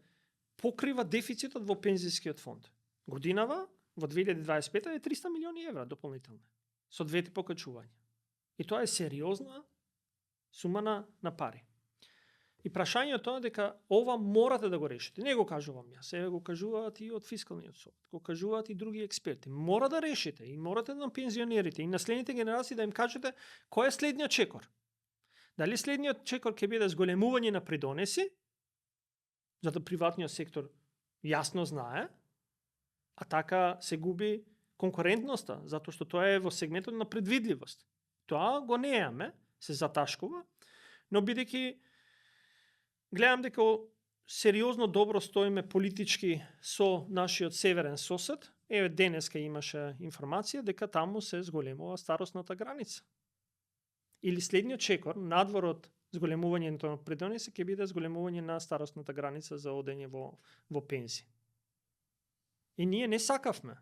покрива дефицитот во пензискиот фонд. Годинава во 2025 е 300 милиони евра дополнително со двете покачувања. И тоа е сериозна сума на пари. И прашањето е дека ова морате да го решите. Не го кажувам јас, сега го кажуваат и од фискалниот совет, го кажуваат и други експерти. Мора да решите и морате на пензионерите и на следните генерации да им кажете кој е следниот чекор. Дали следниот чекор ќе биде зголемување на придонеси, затоа приватниот сектор јасно знае, а така се губи конкурентноста, затоа што тоа е во сегментот на предвидливост. Тоа го неаме, се заташкува, но бидејќи гледам дека сериозно добро стоиме политички со нашиот северен сосед, еве денеска имаше информација дека таму се зголемува старосната граница. Или следниот чекор, надвор од зголемувањето на придонеси, ќе биде зголемување на старосната граница за одење во пензија. И ние не сакавме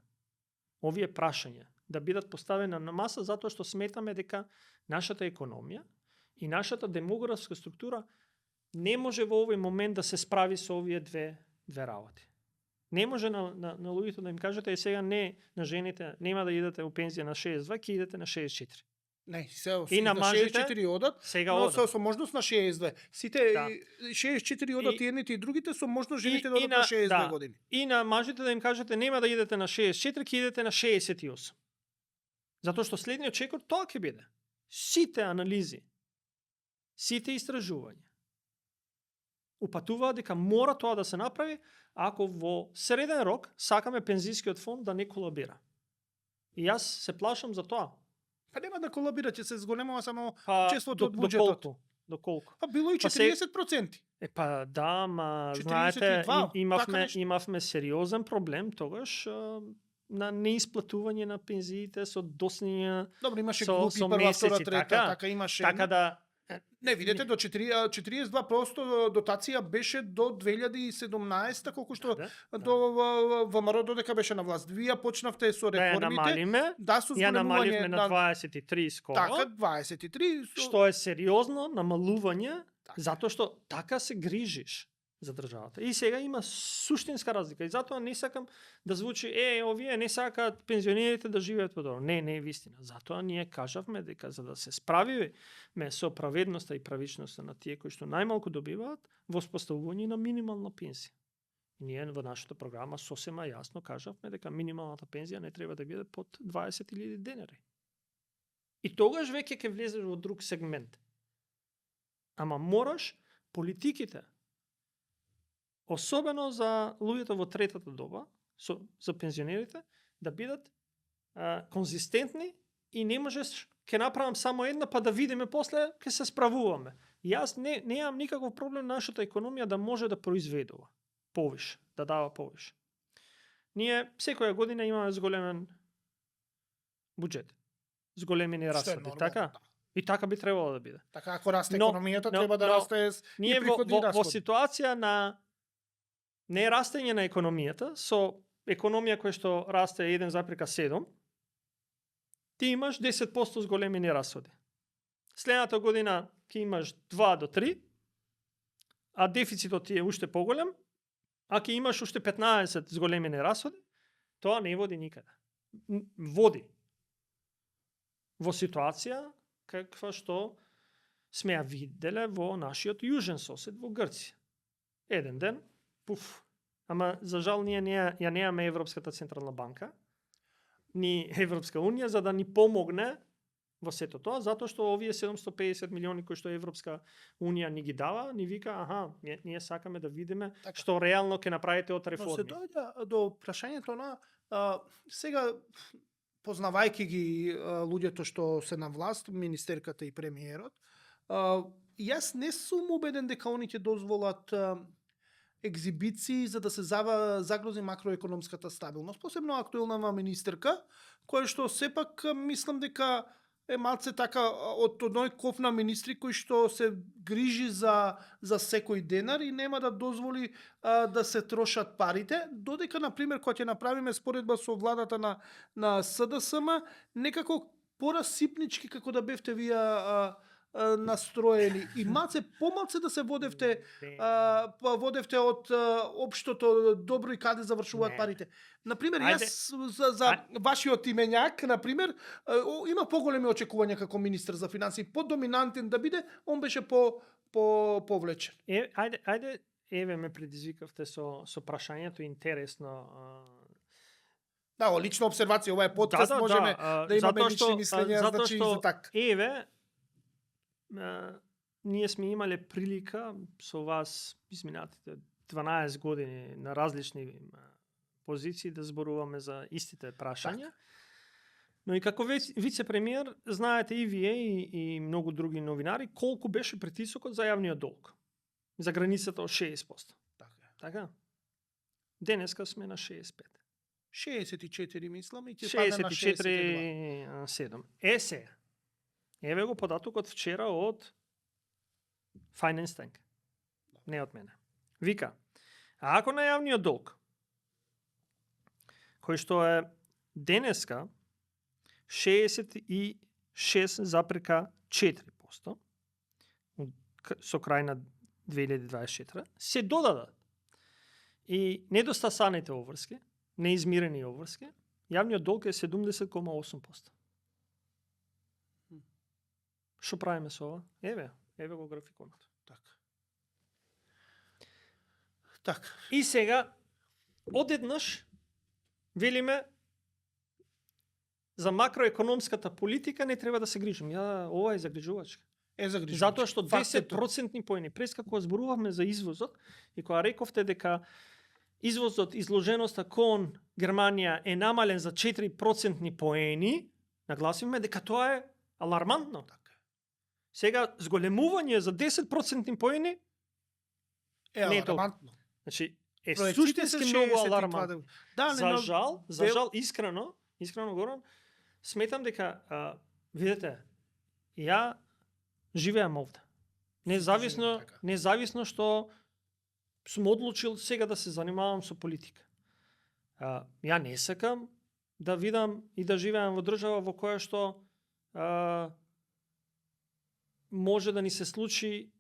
овие прашања да бидат поставени на маса затоа што сметаме дека нашата економија и нашата демографска структура не може во овој момент да се справи со овие две работи. Не може на луѓето да им кажете сега не на жените нема да идете во пензија на 62, ќе идете на 64. Не, се И на мажите 64 одат, сега но одат. со можност на 62. Сите Да. 64 одат и едните и другите со можност жените И- да и одат на- на 62 да. години. И на мажите да им кажете нема да идете на 64, ќе идете на 68. Затоа што следниот чекор тоа ќе биде. Сите анализи, сите истражувања упатуваат дека мора тоа да се направи ако во среден рок сакаме пензискиот фонд да не колабира. И јас се плашам за тоа. Па нема да колабира, ќе се зголемува само Па чеството од до буџетот. колку? До колку? Па било и Па 40%. Па да, ма 42, знаете, така нешто. имавме сериозен проблем тогаш на неисплатување на пензиите со доснија Добро, имаше со групи, прва, втора, месеци, трета, така имаше. така да Не, видете, до 42% дотација беше до 2017, колку што Да, до ВМРО додека беше на власт. Вие почнавте со да ја реформите, намалиме, да со ја намаливме зголемување на 23 скоро, така 23, што е сериозно намалување, Така. затоа што така се грижиш за државата. И сега има суштинска разлика. И затоа не сакам да звучи, овие не сакаат пензионерите да живеат подобро. Не е вистина. Затоа ние кажавме дека за да се справиме со праведноста и правичноста на тие кои што најмалку добиваат, воспоставување на минимална пензија. И ние во нашата програма сосема јасно кажавме дека минималната пензија не треба да биде под 20.000 денари. И тогаш веќе ќе влезеш во друг сегмент. Ама мораш политиките, особено за луѓето во третата доба, за пензионерите, да бидат конзистентни и не можеш ќе направам само една па да видиме после ќе се справуваме. Јас немам никаков проблем нашата економија да може да произведува повише, да дава повише. Ние секоја година имаме зголемен буџет, зголемени расходи, така? Да. И така би требало да биде. Така ако расте Но- економијата, но- треба да но расте Ние и приходи и во расходи. ситуација на нерастење на економијата, со економија која што расте 1,7, ти имаш 10% зголемени расходи. Следната година ќе имаш 2 до 3, а дефицитот ти е уште поголем, а ќе имаш уште 15 зголемени расходи, тоа не води никаде. Води во ситуација каква што сме ја виделе во нашиот јужен сосед во Грција. Еден ден, пуф. Ама за жал ние ја немаме Европската централна банка, ни Европска унија за да ни помогне во сето тоа, затоа што овие 750 милиони кои што Европска унија ни ги дава, ни вика, ние сакаме да видиме Така. што реално ќе направите од Но се реформи. доаѓа до прашањето на сега познавајќи ги луѓето што се на власт, министерката и премиерот, јас не сум убеден дека они ќе дозволат екзибиции за да се загрози макроекономската стабилност, посебно актуелна министерка, која што сепак мислам дека е малце така од оној коф на министри кој што се грижи за секој денар и нема да дозволи да се трошат парите, додека на пример кога ќе направиме споредба со владата на СДСМ, некако порасипнички како да бевте вие настроени и помалце да се водевте од општото добро и каде завршуваат парите. На пример, јас за вашиот именјак, на пример, има поголеми очекувања како министер за финансии, подоминантен да биде, он беше повлечен. Ајде, еве ме предизвикавте со прашањето интересно. Да, лична обсервација, ова е подкаст, можеме да имаме лични мислења, значи за така. Еве, ние сме имале прилика со вас изминатите 12 години на различни позиции да зборуваме за истите прашања. Но и како вице-премиер, знаете и вие и многу други новинари колку беше притисокот за јавниот долг. За границата од 60%. Така? Денеска сме на 65. 64 мислам и ќе падне на 62. 64,7. Се. Еве го податокот вчера од Finance Tank. Не од мене. Вика, ако на јавниот долг, кој што е денеска 66,4% со крај на 2024, се додадат и недостасаните обврски, неизмирени обврски, јавниот долг е 70,8%. Што правиме со ова? Еве го графиконот. Така. И сега, одеднаш, велиме, за макроекономската политика не треба да се грижим. Ова е загрижувачка. Затоа што 10% поени, прескако зборувавме за извозот, и кога рековте дека извозот, изложеноста кон Германија е намален за 4% поени, нагласивме дека тоа е алармантно. Сега, зголемување за 10% поени е алармантно. Значи, суштински многу алармантно. За жал, искрено Горан, сметам дека, видете, ја живеам овде. Независно што сум одлучил сега да се занимавам со политика. Ја не сакам да видам и да живеам во држава во која што може да ни се случи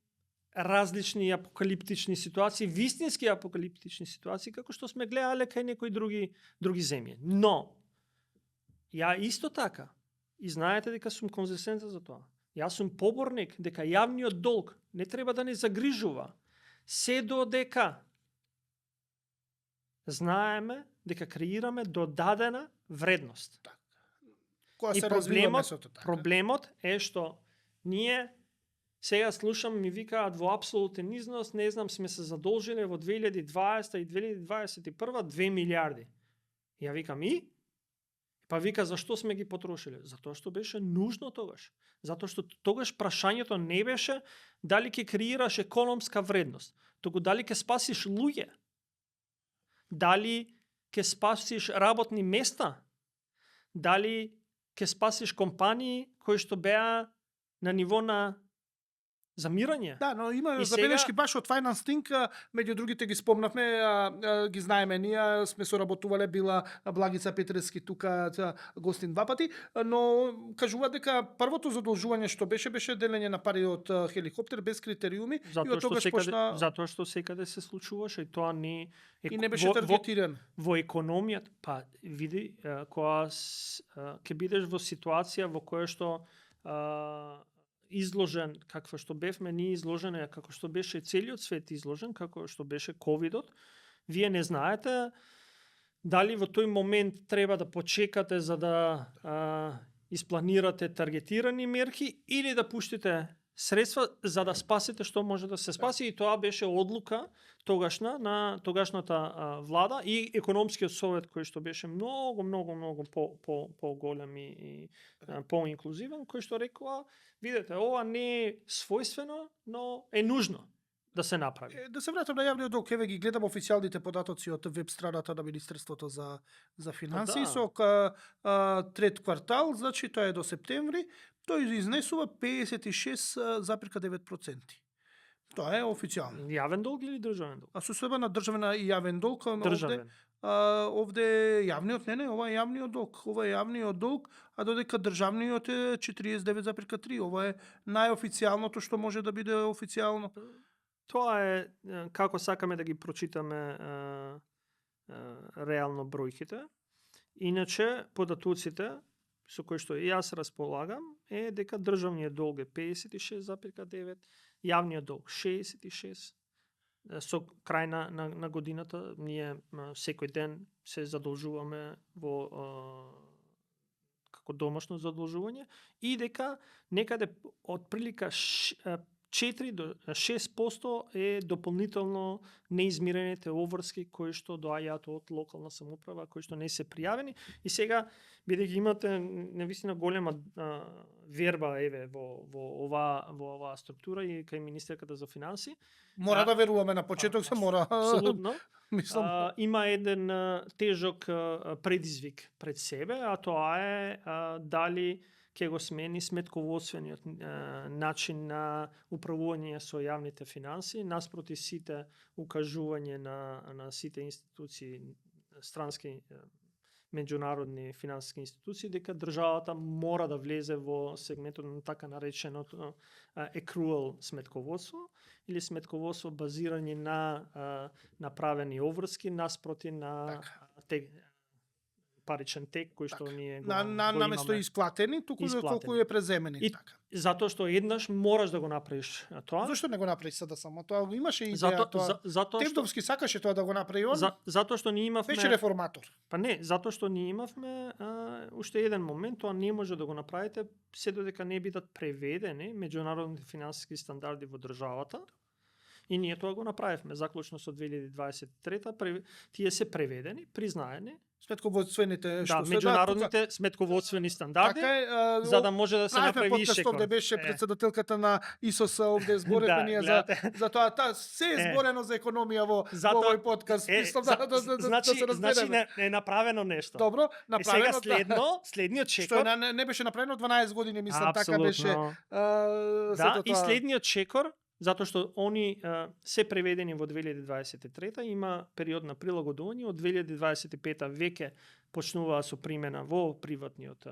различни апокалиптични ситуации, вистински апокалиптични ситуации, како што сме гледале кај некои други земји. Но, ја исто така, и знаете дека сум конзистентен за тоа, јас сум поборник дека јавниот долг не треба да не загрижува, се додека знаеме дека креираме додадена вредност. И проблемот е што ние сега слушам, ми викаат во апсолутен износ, не знам, сме се задолжили во 2020 и 2021 2 милиарди. Ја викам и? Па вика, зашто сме ги потрошили? Затоа што беше нужно тогаш. Затоа што тогаш прашањето не беше дали ќе креираш економска вредност, туку дали ќе спасиш луѓе, дали ќе спасиш работни места, дали ќе спасиш компании кои што беа на ниво на замирање. Да, но има забелешки баш од Finance Think, меѓу другите ги спомнавме, ги знаеме, ние сме соработувале, била Благица Петрески тука гостин 2 пати, но кажува дека првото задолжување што беше делење на пари од хеликоптер без критериуми и од тогаш почна затоа што секаде се случуваше и тоа не и не беше таргетиран. Во економијата, па види кога ќе бидеш во ситуација во која што изложен, како што бевме ние изложени, како што беше целиот свет изложен, како што беше ковидот, вие не знаете дали во тој момент треба да почекате за да испланирате таргетирани мерки или да пуштите средства за да спасите што може да се спаси, и тоа беше одлука тогашна на тогашната влада и економскиот совет кој што беше многу поголем и поинклузивен, кој што рекува, видете, ова не е својствено, но е нужно да се направи. Да се вратам на јавниот долг, еве ги гледам официјалните податоци од веб страната на Министерството за финансии, Да. со трет квартал, значи тоа е до септември, тој изнесува 56,9%. Тоа е официјално. Јавен долг или државен долг? А со себе на државен и јавен долг, Државен. овде јавниот не, ова е јавниот долг, ова е јавниот долг, а додека државниот е 49,3. Ова е најофицијалното што може да биде официјално. Тоа е како сакаме да ги прочитаме реално бројките. Иначе податоците со кои што и јас располагам е дека државниот долг е 56,9, јавниот долг 66. Со крај на годината ние секој ден се задолжуваме во како домашно задолжување и дека некаде од прилика 4 до 6% е дополнително неизмирените обврски кои што доаѓаат од локална самоуправа, кои што не се пријавени. И сега, бидејќи имате навистина голема верба еве во оваа структура и кај министерката за финанси, Мора да веруваме на почеток, се мора. апсолутно. Мислам, Има еден тежок предизвик пред себе, а тоа е дали ќе го смени сметководствениот начин на управување со јавните финанси, наспроти сите укажување на сите институции, странски меѓународни финансиски институции, дека државата мора да влезе во сегментот на така нареченото accrual сметководство или сметководство базирање на направени обврски наспроти на паричен тек кој што ние го наместо имаме. исплатени, туку колку е преземени. И Така. затоа што еднаш мораш да го направиш тоа. Зошто не го направи sada само? Тоа го имаше идеја Затоа тоа. затоа што Тевдовски сакаше тоа да го направи он. затоа што ние имавме Беше реформатор. Па не, затоа што ние имавме уште еден момент, тоа не може да го направите се додека не бидат преведени меѓународните финансиски стандарди во државата. И ние тоа го направивме заклучно со 2023, тие се преведени, признаени. Сметководствените Да, меѓународните сметководствени стандарди, така е, за да може да се направи и подкаст шекор. овде беше председателката на ИСОС овде зборевме ние за тоа се е зборено за економија во овој подкаст. Мислам да се значи разбереме. е направено нешто. Добро, направено. Сега следниот Што чекор не беше направено 12 години, мислам така Апсолутно. беше. Да, и следниот чекор, затоа што они се преведени во 2023, има период на прилагодување, од 2025 веќе почнуваа со примена во приватниот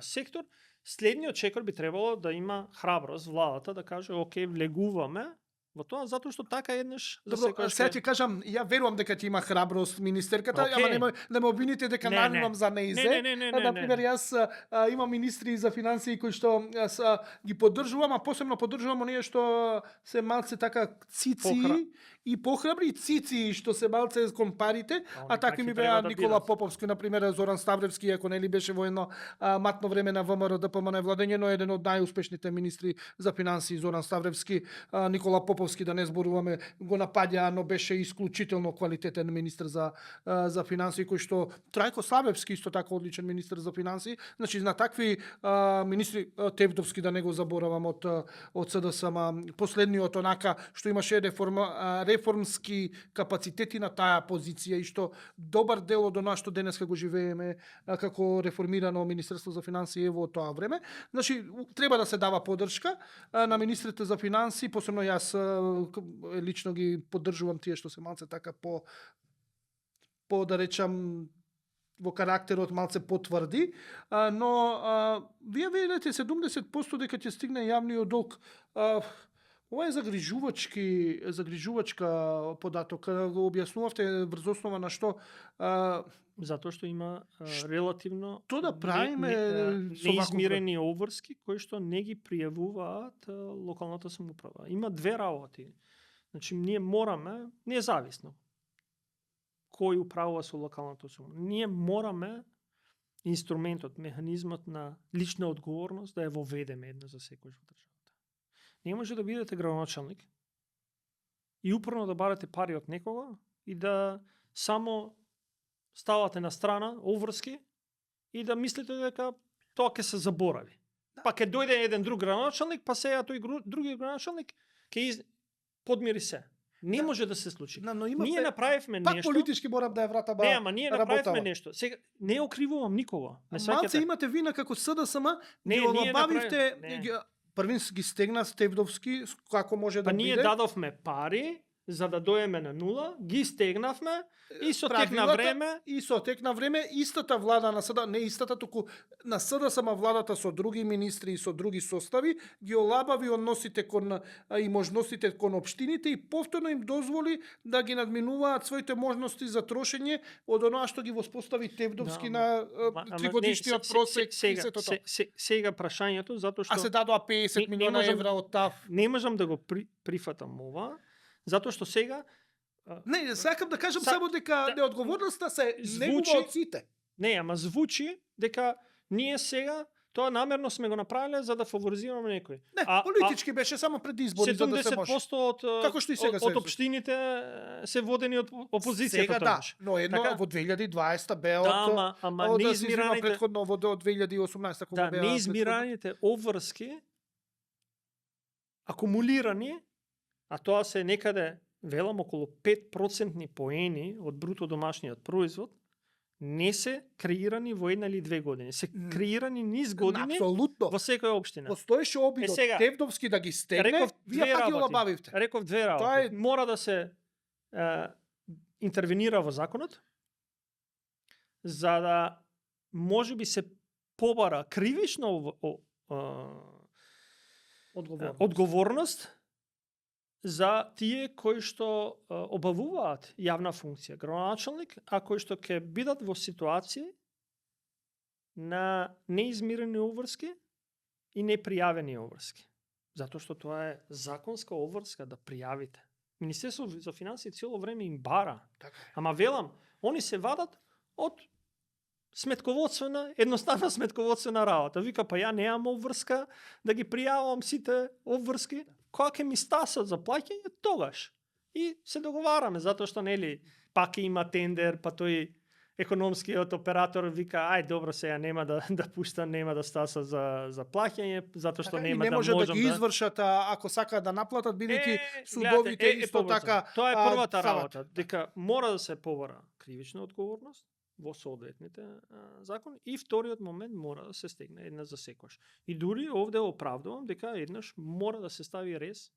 сектор. Следниот чекор би требало да има храброст владата да каже, окей, влегуваме во тоа, затоа што така еднаш за Добро, секојаш сега ти кажам, ја верувам дека ти има храброст министерката, Океј. ама нема да ме обвините дека Не, навивам не. за неизе. Не. Например, јас имам министри за финансии кои што јас ги поддржувам, а посебно поддржувам оние што се малце така цици и похрабри, цици што се малце компарите, а такви ми беа да Никола бидат. Поповски, например, Зоран Ставревски, ако нели беше во едно матно време на ВМРО ДПМН владење, но еден од најуспешните министри за финансии Зоран Ставревски, Никола Поповски, да не зборуваме, го напаѓа, но беше исклучително квалитетен министр за финансии, кој што Трајко Славевски исто така одличен министр за финансии. Значи на такви министри, Тевдовски да не го заборавам од СДС, последниот онака што имаше реформски капацитети на таа позиција и што добар дел од она што денеска го живееме како реформирано Министерство за финансии во тоа време. Значи треба да се дава поддршка на министрите за финансии, посебно јас лично ги поддржувам тие што се малце така по да речам во карактерот малце потврди, но вие видите 70% дека ќе стигне јавниот долг. Ова е загрижувачка податок. Го објаснувавте врз основа на што затоа што има релативно тоа да правиме со неизмирени обврски кои што не ги пријавуваат локалната самоуправа. Има две работи. Значи ние мораме независно кој управува со локалната самоуправа. Ние мораме инструментот, механизмот на лична одговорност да ја воведеме една за секој во државата. не може да бидете градоначалник и упорно да барате пари од некого и да само ставате на страна обврски и да мислите дека тоа ќе се заборави. Па ќе дојде еден друг градоначалник, па сега тој други градоначалник ќе подмири се. Не може да се случи. Но Ние направивме пак нешто. политички морам да ја вратам. Не, ама ние направивме нешто. Сега не окривувам никого. Не Малце сваќате. имате вина како СДСМ, Не, ги ние олабавивте, направи- првин ги стегна Стевдовски, како може да Па ние биде. дадовме пари за да доеме на нула, ги стегнавме и со тек на правилата време и со тек на време истата влада на СД, не истата, туку на СДСМ владата со други министри и со други состави ги олабави односите кон и можностите кон општините и повторно им дозволи да ги надминуваат своите можности за трошење од оноа што ги воспостави Тевдовски на тригодишниот просек и сето тоа. Сега прашањето затоа што А се дадоа 50 не милиона можам- евра од ТАФ. не можам да го прифатам ова, затоа што сега Не, сакам да кажам Са- само дека да- неодговорноста се звучи- негова од сите. не, ама звучи дека ние сега тоа намерно сме го направиле за да фаворизираме некој. Не, политички беше само пред избори за да се може. 70% од Како што и сега се од случи. општините се водени од опозицијата Сега да, тогаш. но едно Така? во 2020 бе од Да, ама од да се измира неизмираните претходно во до 2018 кога да, беа неизмираните обврски акумулирани, а тоа се некаде велам околу 5% поени од бруто домашниот производ, не се креирани во една или две години. Се креирани низ години Апсолутно. во секоја општина. Постоеше обид од сега, Тевдовски да ги стегне, Реков вие две пак ги работи. олабавивте. Реков две работи. Тоа е- Мора да се интервенира во законот за да може би се побара кривично одговорност за тие кои што обавуваат јавна функција, градоначалник, а кои што ќе бидат во ситуација на неизмирени обврски и непријавени обврски. Затоа што тоа е законска обврска да пријавите. Министерство за финансии цело време им бара. Така е. Ама велам, они се вадат од едноставна сметководствена работа. Вика, па ја неам обврска да ги пријавам сите обврски, кога ќе ми стасат за плаќање, тогаш. И се договараме, затоа што нели пак има тендер, па тој економскиот оператор вика, ај добро сега нема да пуштам, нема да стаса за плаќање, затоа што Така, и нема не да може можам да ги извршат ако сакаат да наплатат, бидејќи судовите гледате, исто побрзо. така Тоа е првата стават. работа, дека мора да се побара кривична одговорност во соодветните закони и вториот момент мора да се стегне една за секојаш. И дури овде оправдувам дека еднаш мора да се стави рез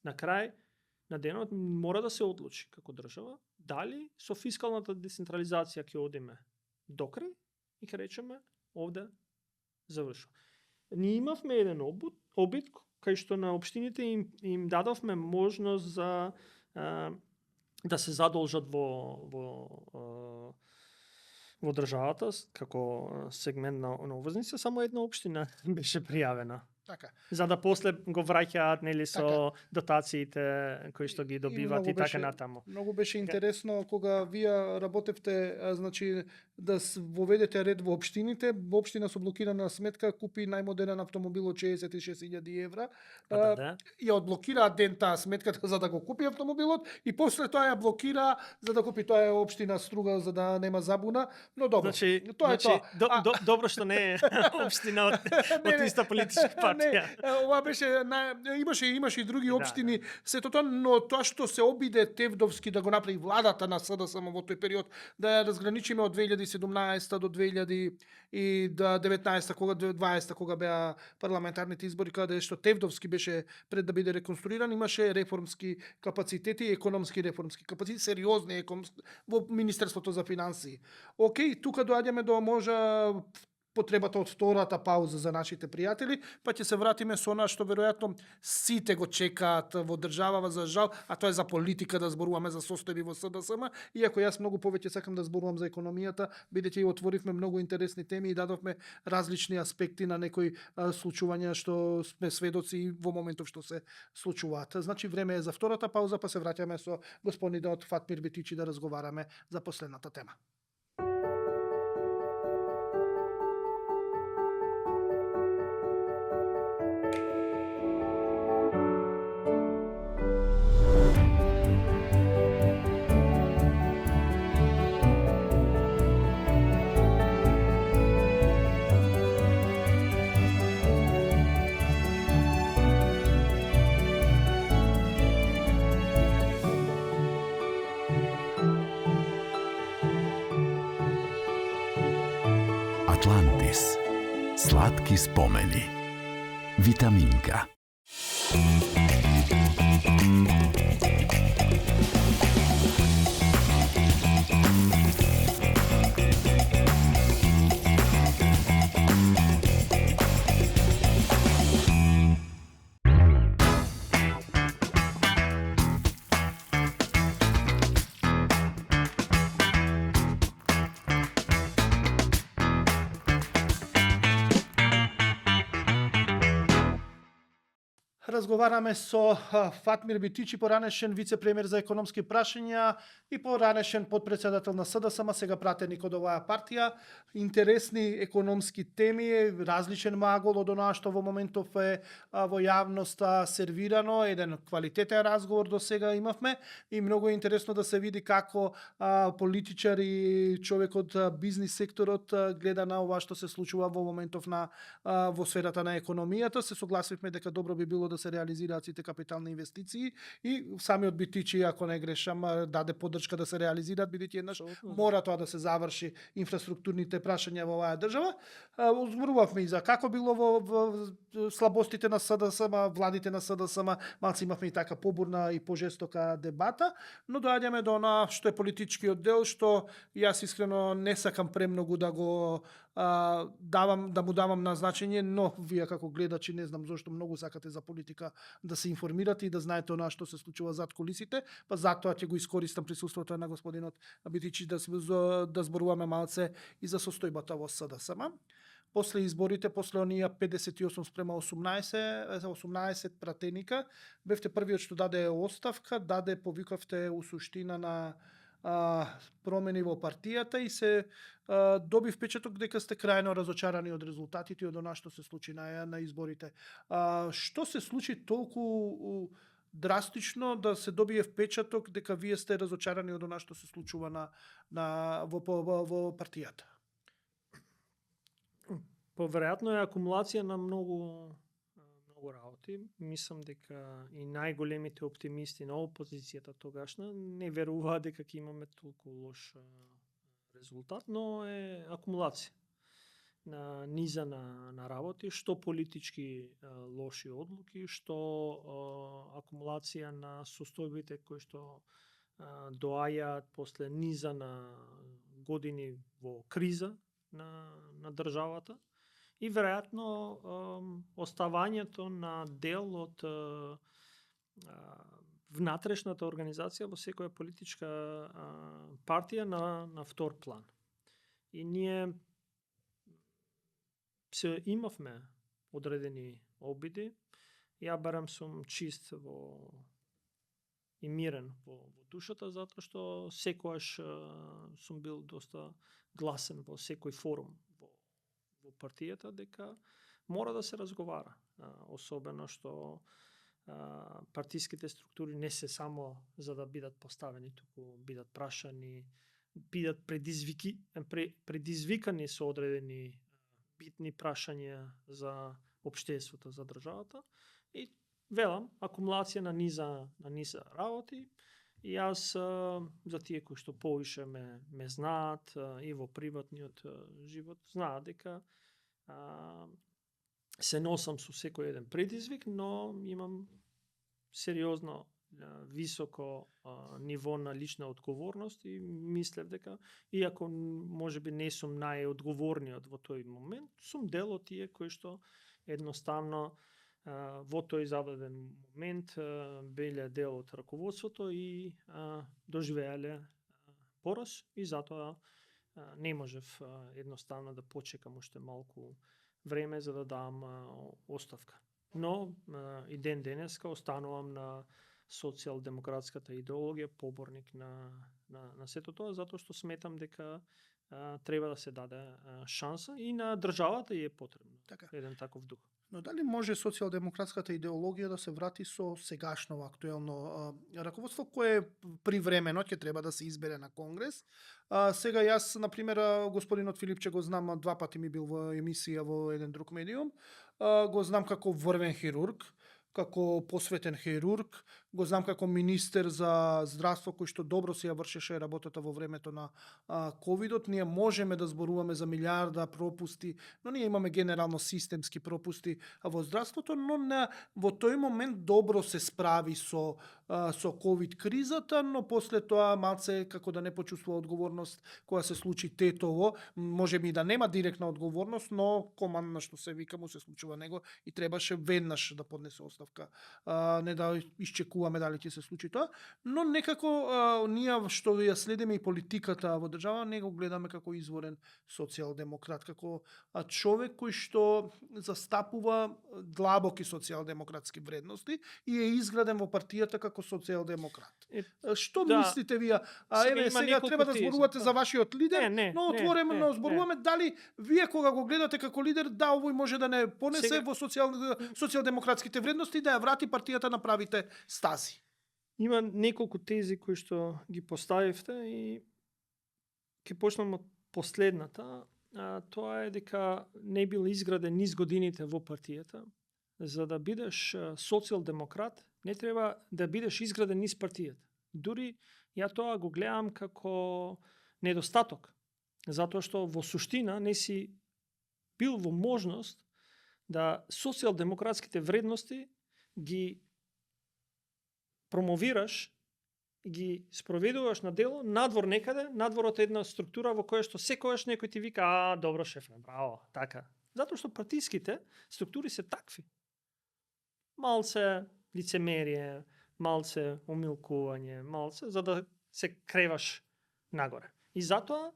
на крај на денот мора да се одлучи како држава дали со фискалната децентрализација ќе одиме докрај и ќе речеме овде завршува. Ние имавме еден обид кај што на општините им дадовме можност за да се задолжат во државата како сегмент на обврзница, само една општина беше пријавена. Така. За да после го враќаат нели со Така. дотациите кои што ги добиваат и, така натаму. Многу беше интересно кога вие работевте, значи да воведете ред во општините, во општина со блокирана сметка купи најмодерен автомобил од 66.000 евра. Да. Ја одблокираат ден таа сметката за да го купи автомобилот и после тоа ја блокира за да купи тоа е општина Струга за да нема забуна, но добро. Тоа е тоа. Добро што не е општина од иста политичка партија. Ова беше имаше и други општини сето тоа, но тоа што се обиде Тевдовски да го направи владата на СДСМ во тој период да ја разграничиме од 2017 до 2019 кога 2020 кога беа парламентарните избори каде што Тевдовски беше пред да биде реконструиран, имаше реформски капацитети, економски реформски капацитети, сериозни во Министерството за финансии. Океј, тука доаѓаме до можа потребата од втората пауза за нашите пријатели, па ќе се вратиме со она што веројатно сите го чекаат во државава за жал, а тоа е за политика да зборуваме за состојби во СДСМ, иако јас многу повеќе сакам да зборувам за економијата, бидејќи отворивме многу интересни теми и дадовме различни аспекти на некои случувања што сме сведоци во моментов што се случуваат. Значи време е за втората пауза, па се враќаме со господинот Фатмир Бетичи да разговараме за последната тема. Slatki spomeni. Vitaminka. Разговараме со Фатмир Битичи, поранешен вице-премиер за економски прашања и поранешен подпредседател на СДСМ, сега пратеник од оваа партија. Интересни економски теми, различен магол од онаа што во моментов е во јавноста сервирано, еден квалитетен разговор до сега имавме и многу е интересно да се види како политичар и човек од бизнис секторот гледа на ова што се случува во моментов во сферата на економијата. Се согласивме дека добро би било да се реализираат сите капитални инвестиции и самиот Битичи, ако не грешам, даде поддршка да се реализираат, бидејќи еднаш мора тоа да се заврши инфраструктурните прашања во оваа држава. Зборувавме и за како било во слабостите на СДСМ, владите на СДСМ, малци имавме и така побурна и пожестока дебата, но доаѓаме до она што е политичкиот дел, што јас искрено не сакам премногу да го да му давам на значење, но вие како гледачи не знам зошто многу сакате за политика да се информирате и да знаете она што се случува зад кулисите, па затоа ќе го искористам присуството на господинот Битичи да зборуваме малце и за состојбата во СДСМ. После изборите, после оние 58 спрема 18 пратеника, бевте првиот што даде оставка, повикавте у суштина на промени во партијата и се доби впечаток дека сте крајно разочарани од резултатите и од она што се случи на изборите. Што се случи толку драстично да се добие впечаток дека вие сте разочарани од она што се случува во партијата? Поверојатно е акумулација на многу работи. Мислам дека и најголемите оптимисти на опозицијата тогашна не веруваа дека ќе имаме толку лош резултат, но е акумулација на низа на работи, што политички лоши одлуки, што акумулација на состојбите кои што доаѓаат после низа на години во криза на државата. И веројатно оставањето на дел од внатрешната организација во секоја политичка партија на втор план. И ние се имавме одредени обиди. Ја барам сум чист и мирен во душата, затоа што секојаш сум бил доста гласен во секој форум во партијата дека мора да се разговара, особено што партиските структури не се само за да бидат поставени, туку бидат прашани, бидат предизвикани со одредени битни прашања за општеството, за државата и велам акумулација на низа работи. И јас за тие кои што повише ме знаат и во приватниот живот, знаат дека се носам со секој еден предизвик, но имам сериозно високо ниво на лична одговорност и мислев дека, иако можеби не сум најодговорниот во тој момент, сум дел од тие кои што едноставно во тој зададен момент беле дел од раководството и доживеале пораз и затоа не можев едноставно да почекам уште малку време за да дам оставка. Но и ден денеска останувам на социјалдемократската идеологија, поборник на сето тоа, затоа што сметам дека треба да се даде шанса и на државата е потребно еден таков дух. Но дали може социјалдемократската идеологија да се врати со сегашно актуелно раководство кое привремено ќе треба да се избере на Конгрес? Сега јас, например, господинот Филипче го знам, 2 пати ми бил во емисија во еден друг медиум, го знам како врвен хирург, како посветен хирург, го знам како министер за здравство кој што добро си ја вршеше работата во времето на ковидот. Ние можеме да зборуваме за милиарда пропусти, но ние имаме генерално системски пропусти во здравството, но во тој момент добро се справи со ковид кризата, но после тоа малце како да не почувствува одговорност кога се случи тетово, може би да нема директна одговорност, но командна што се вика му се случува него и требаше веднаш да поднесе оставка. Не да исчекуваме дали ќе се случи тоа, но некако ние што ја следиме и политиката во држава, не го гледаме како изворен социјалдемократ, како човек кој што застапува длабоки социјалдемократски вредности и е изграден во партијата како социјалдемократ. Што мислите вие? Сега треба да зборувате за вашиот лидер, но отворено зборуваме дали вие кога го гледате како лидер, да овој може да не понесе во социјалдемократските вредности да ја врати партијата на правите стази. Има неколку тези кои што ги поставивте и ќе почнам од последната. Тоа е дека не бил изграден низ годините во партијата. За да бидеш социјалдемократ, не треба да бидеш изграден низ партијата. Дури ја тоа го гледам како недостаток, затоа што во суштина не си бил во можност да социјалдемократските вредности ги промовираш и ги спроведуваш на дело надвор некаде, надвор од една структура во која што секогаш некој ти вика, добро шефе, браво, така. Затоа што партиските структури се такви. Малце лицемерие, малце умилкување, малце за да се креваш нагоре. И затоа,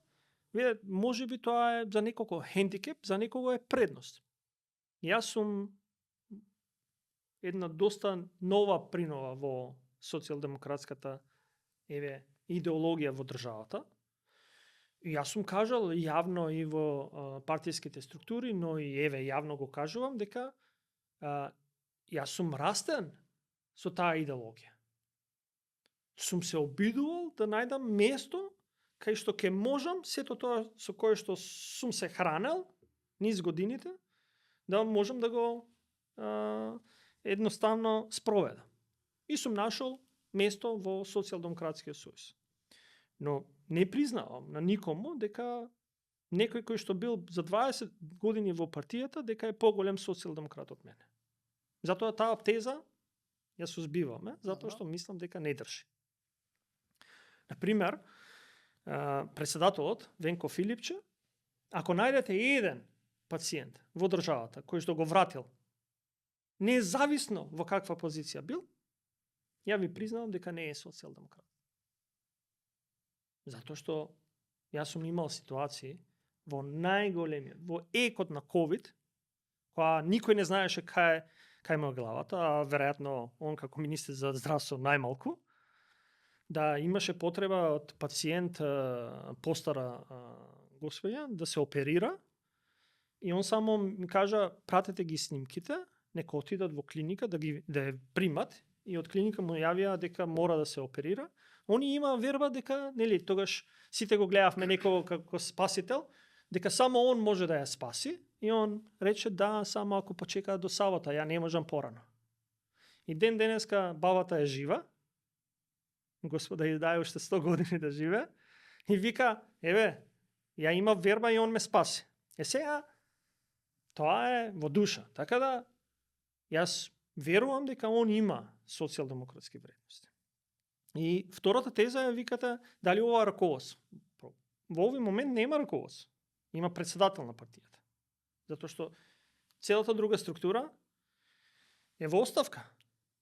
може би тоа е за некого хендикеп, за некого е предност. Јас сум една доста нова принова во социјалдемократската идеологија во државата. И јас сум кажал јавно и во партијските структури, но и јавно го кажувам дека јас сум растен со таа идеологија. Сум се обидувал да најдам место кај што ќе можам сето тоа со кое што сум се хранел низ годините, да можам да го едноставно спроведам. И сум нашол место во Социјалдемократскиот сојуз. Но не признавам на никому дека некој кој што бил за 20 години во партијата дека е поголем социјалдемократ од мене. Затоа таа теза ја се збиваме, затоа што мислам дека не држи. Например, председателот Венко Филипче, ако најдете еден пациент во државата кој што го вратил, независно во каква позиција бил, ја ви признавам дека не е социјалдемократ. Затоа што јас сум имал ситуации во најголемиот, во екот на ковид, кога никој не знаеше кај му е главата, а веројатно он како министер за здравство најмалку, да имаше потреба од пациент постара господја да се оперира и он само ми кажа пратете ги снимките, нека отидат во клиника да ја примат и од клиника му јавија дека мора да се оперира. Они има верба дека, нели, тогаш сите го гледавме некого како спасител, дека само он може да ја спаси и он рече да, само ако почекаат до сабота, ја не можам порано. И ден денеска бабата е жива, Господа ја дај уште 100 години да живе, и вика, ја има верба и он ме спаси. Сега, тоа е во душа. Така да, јас верувам дека он има социјалдемократски вредности. И втората теза е, викате, дали ова е раководство? Во овој момент нема раководство. Има председател на партијата. Затоа што целата друга структура е во оставка.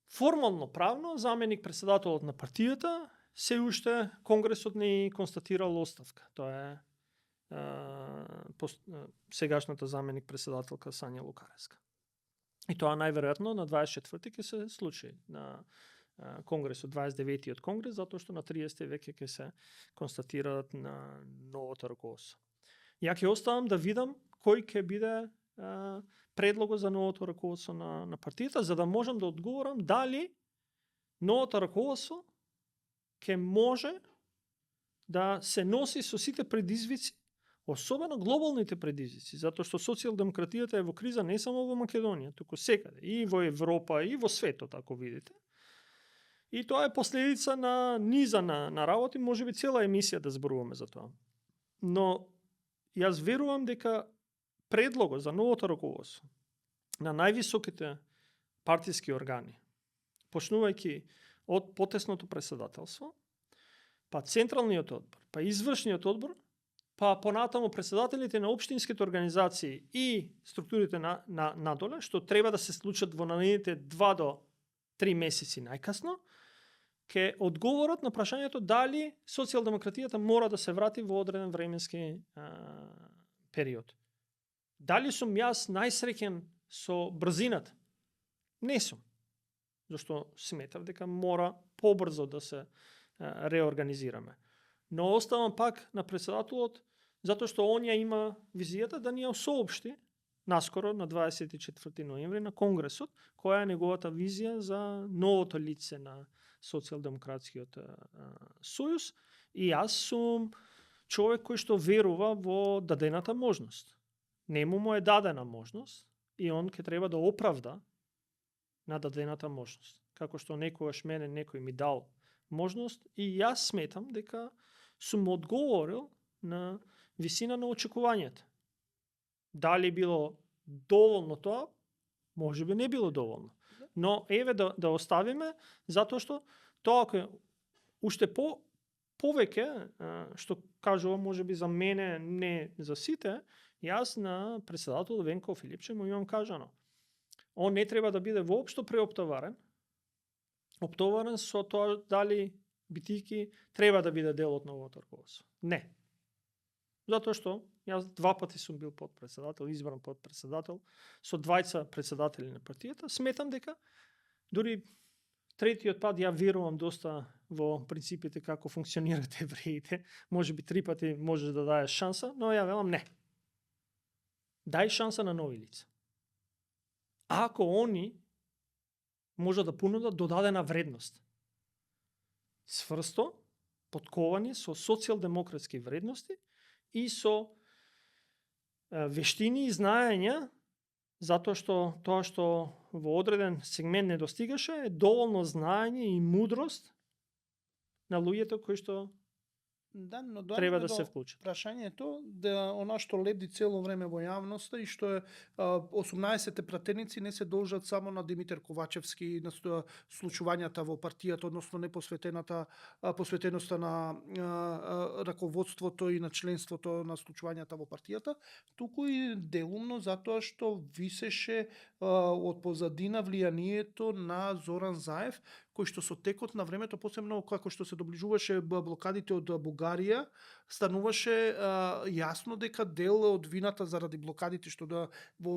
Формално правно, заменик председателот на партијата, се уште Конгресот не констатирал оставка. Тоа е сегашната заменик председателка Сања Лукареска. И тоа најверојатно на 24-ти ќе се случи на Конгресот, 29-тиот Конгрес, затоа што на 30-ти веќе ќе се констатираат на новото раководство. Ја ќе оставам да видам кој ќе биде предлогот за новото раководство на партијата, за да можам да одговорам дали новото раководство ќе може да се носи со сите предизвици особено глобалните предизвици, затоа што социјалдемократијата е во криза не само во Македонија, туку секаде, и во Европа, и во светот, ако видите. И тоа е последица на низа на работи, можеби цела емисија да зборуваме за тоа. Но јас верувам дека предлогот за новото раководство на највисоките партиски органи, почнувајќи од потесното председателство, па централниот одбор, па извршниот одбор, па понатаму председателите на општинските организации и структурите надоле, што треба да се случат во наредните 2 до 3 месеци најкасно, ке одговорат на прашањето дали социјалдемократијата мора да се врати во одреден временски период. Дали сум јас најсреќен со брзината? Не сум. Зашто сметав дека мора побрзо да се реорганизираме. Но оставам пак на председателот, затоа што он ја има визијата да ни ја соопшти наскоро на 24 ноември на Конгресот, која е неговата визија за новото лице на социјалдемократскиот сојуз, и јас сум човек кој што верува во дадената можност. Нему му е дадена можност и он ќе треба да оправда на дадената можност. Како што некогаш мене некој ми дал можност и јас сметам дека сум одговорил на висина на очекувањата. Дали било доволно тоа? Можеби не било доволно. Но еве да оставиме, затоа што тоа кој уште повеќе, што кажувам можеби за мене, не за сите, јас на председател Венко Филипче му имам кажано. Он не треба да биде воопшто преоптоварен, оптоварен со тоа дали битики треба да биде дел од новото раководство. Не. Затоа што јас 2 пати сум бил подпредседател, избран подпредседател, со 2 председатели на партијата. Сметам дека дури третиот пат ја верувам доста во принципите како функционираат евреите. Можеби 3 пати можеш да даеш шанса, но ја велам не. Дај шанса на нови лица. Ако они може да понудат додадена вредност, сврсто, подковани со социјалдемократски вредности и со вештини и знаења, затоа што тоа што во одреден сегмент не достигаше е доволно знаење и мудрост на луѓето кои што но треба да се вклучат. Прашањето да она што лебди цело време во јавноста и што е 18 пратеници не се должат само на Димитар Ковачевски на случувањата во партијата, односно посветеноста на раководството и на членството на случувањата во партијата, туку и делумно затоа што висеше од позадина влијанието на Зоран Заев, кој што со текот на времето, посебно како што се доближуваше блокадите од Бугарија, стануваше јасно дека дел од вината заради блокадите што во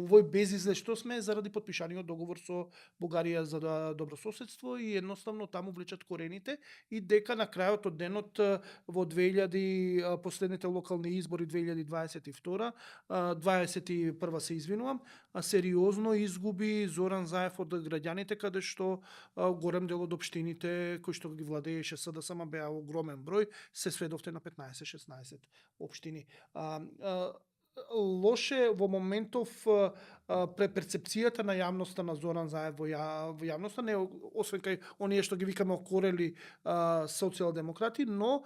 овој безизлез што сме заради потпишаниот договор со Бугарија за добрососедство и едноставно таму влечат корените и дека на крајот од денот во 2000 последните локални избори 2021 се извинувам, сериозно изгуби Зоран Заев од граѓаните каде што голем дел од општините кои што ги владееше СДСМ беа огромен број, се сведовте на 15-16 општини. Лоше во моментов перцепцијата на јавноста на Зоран Заев во јавноста, не освен кај оние што ги викаме окорели социјалдемократи, но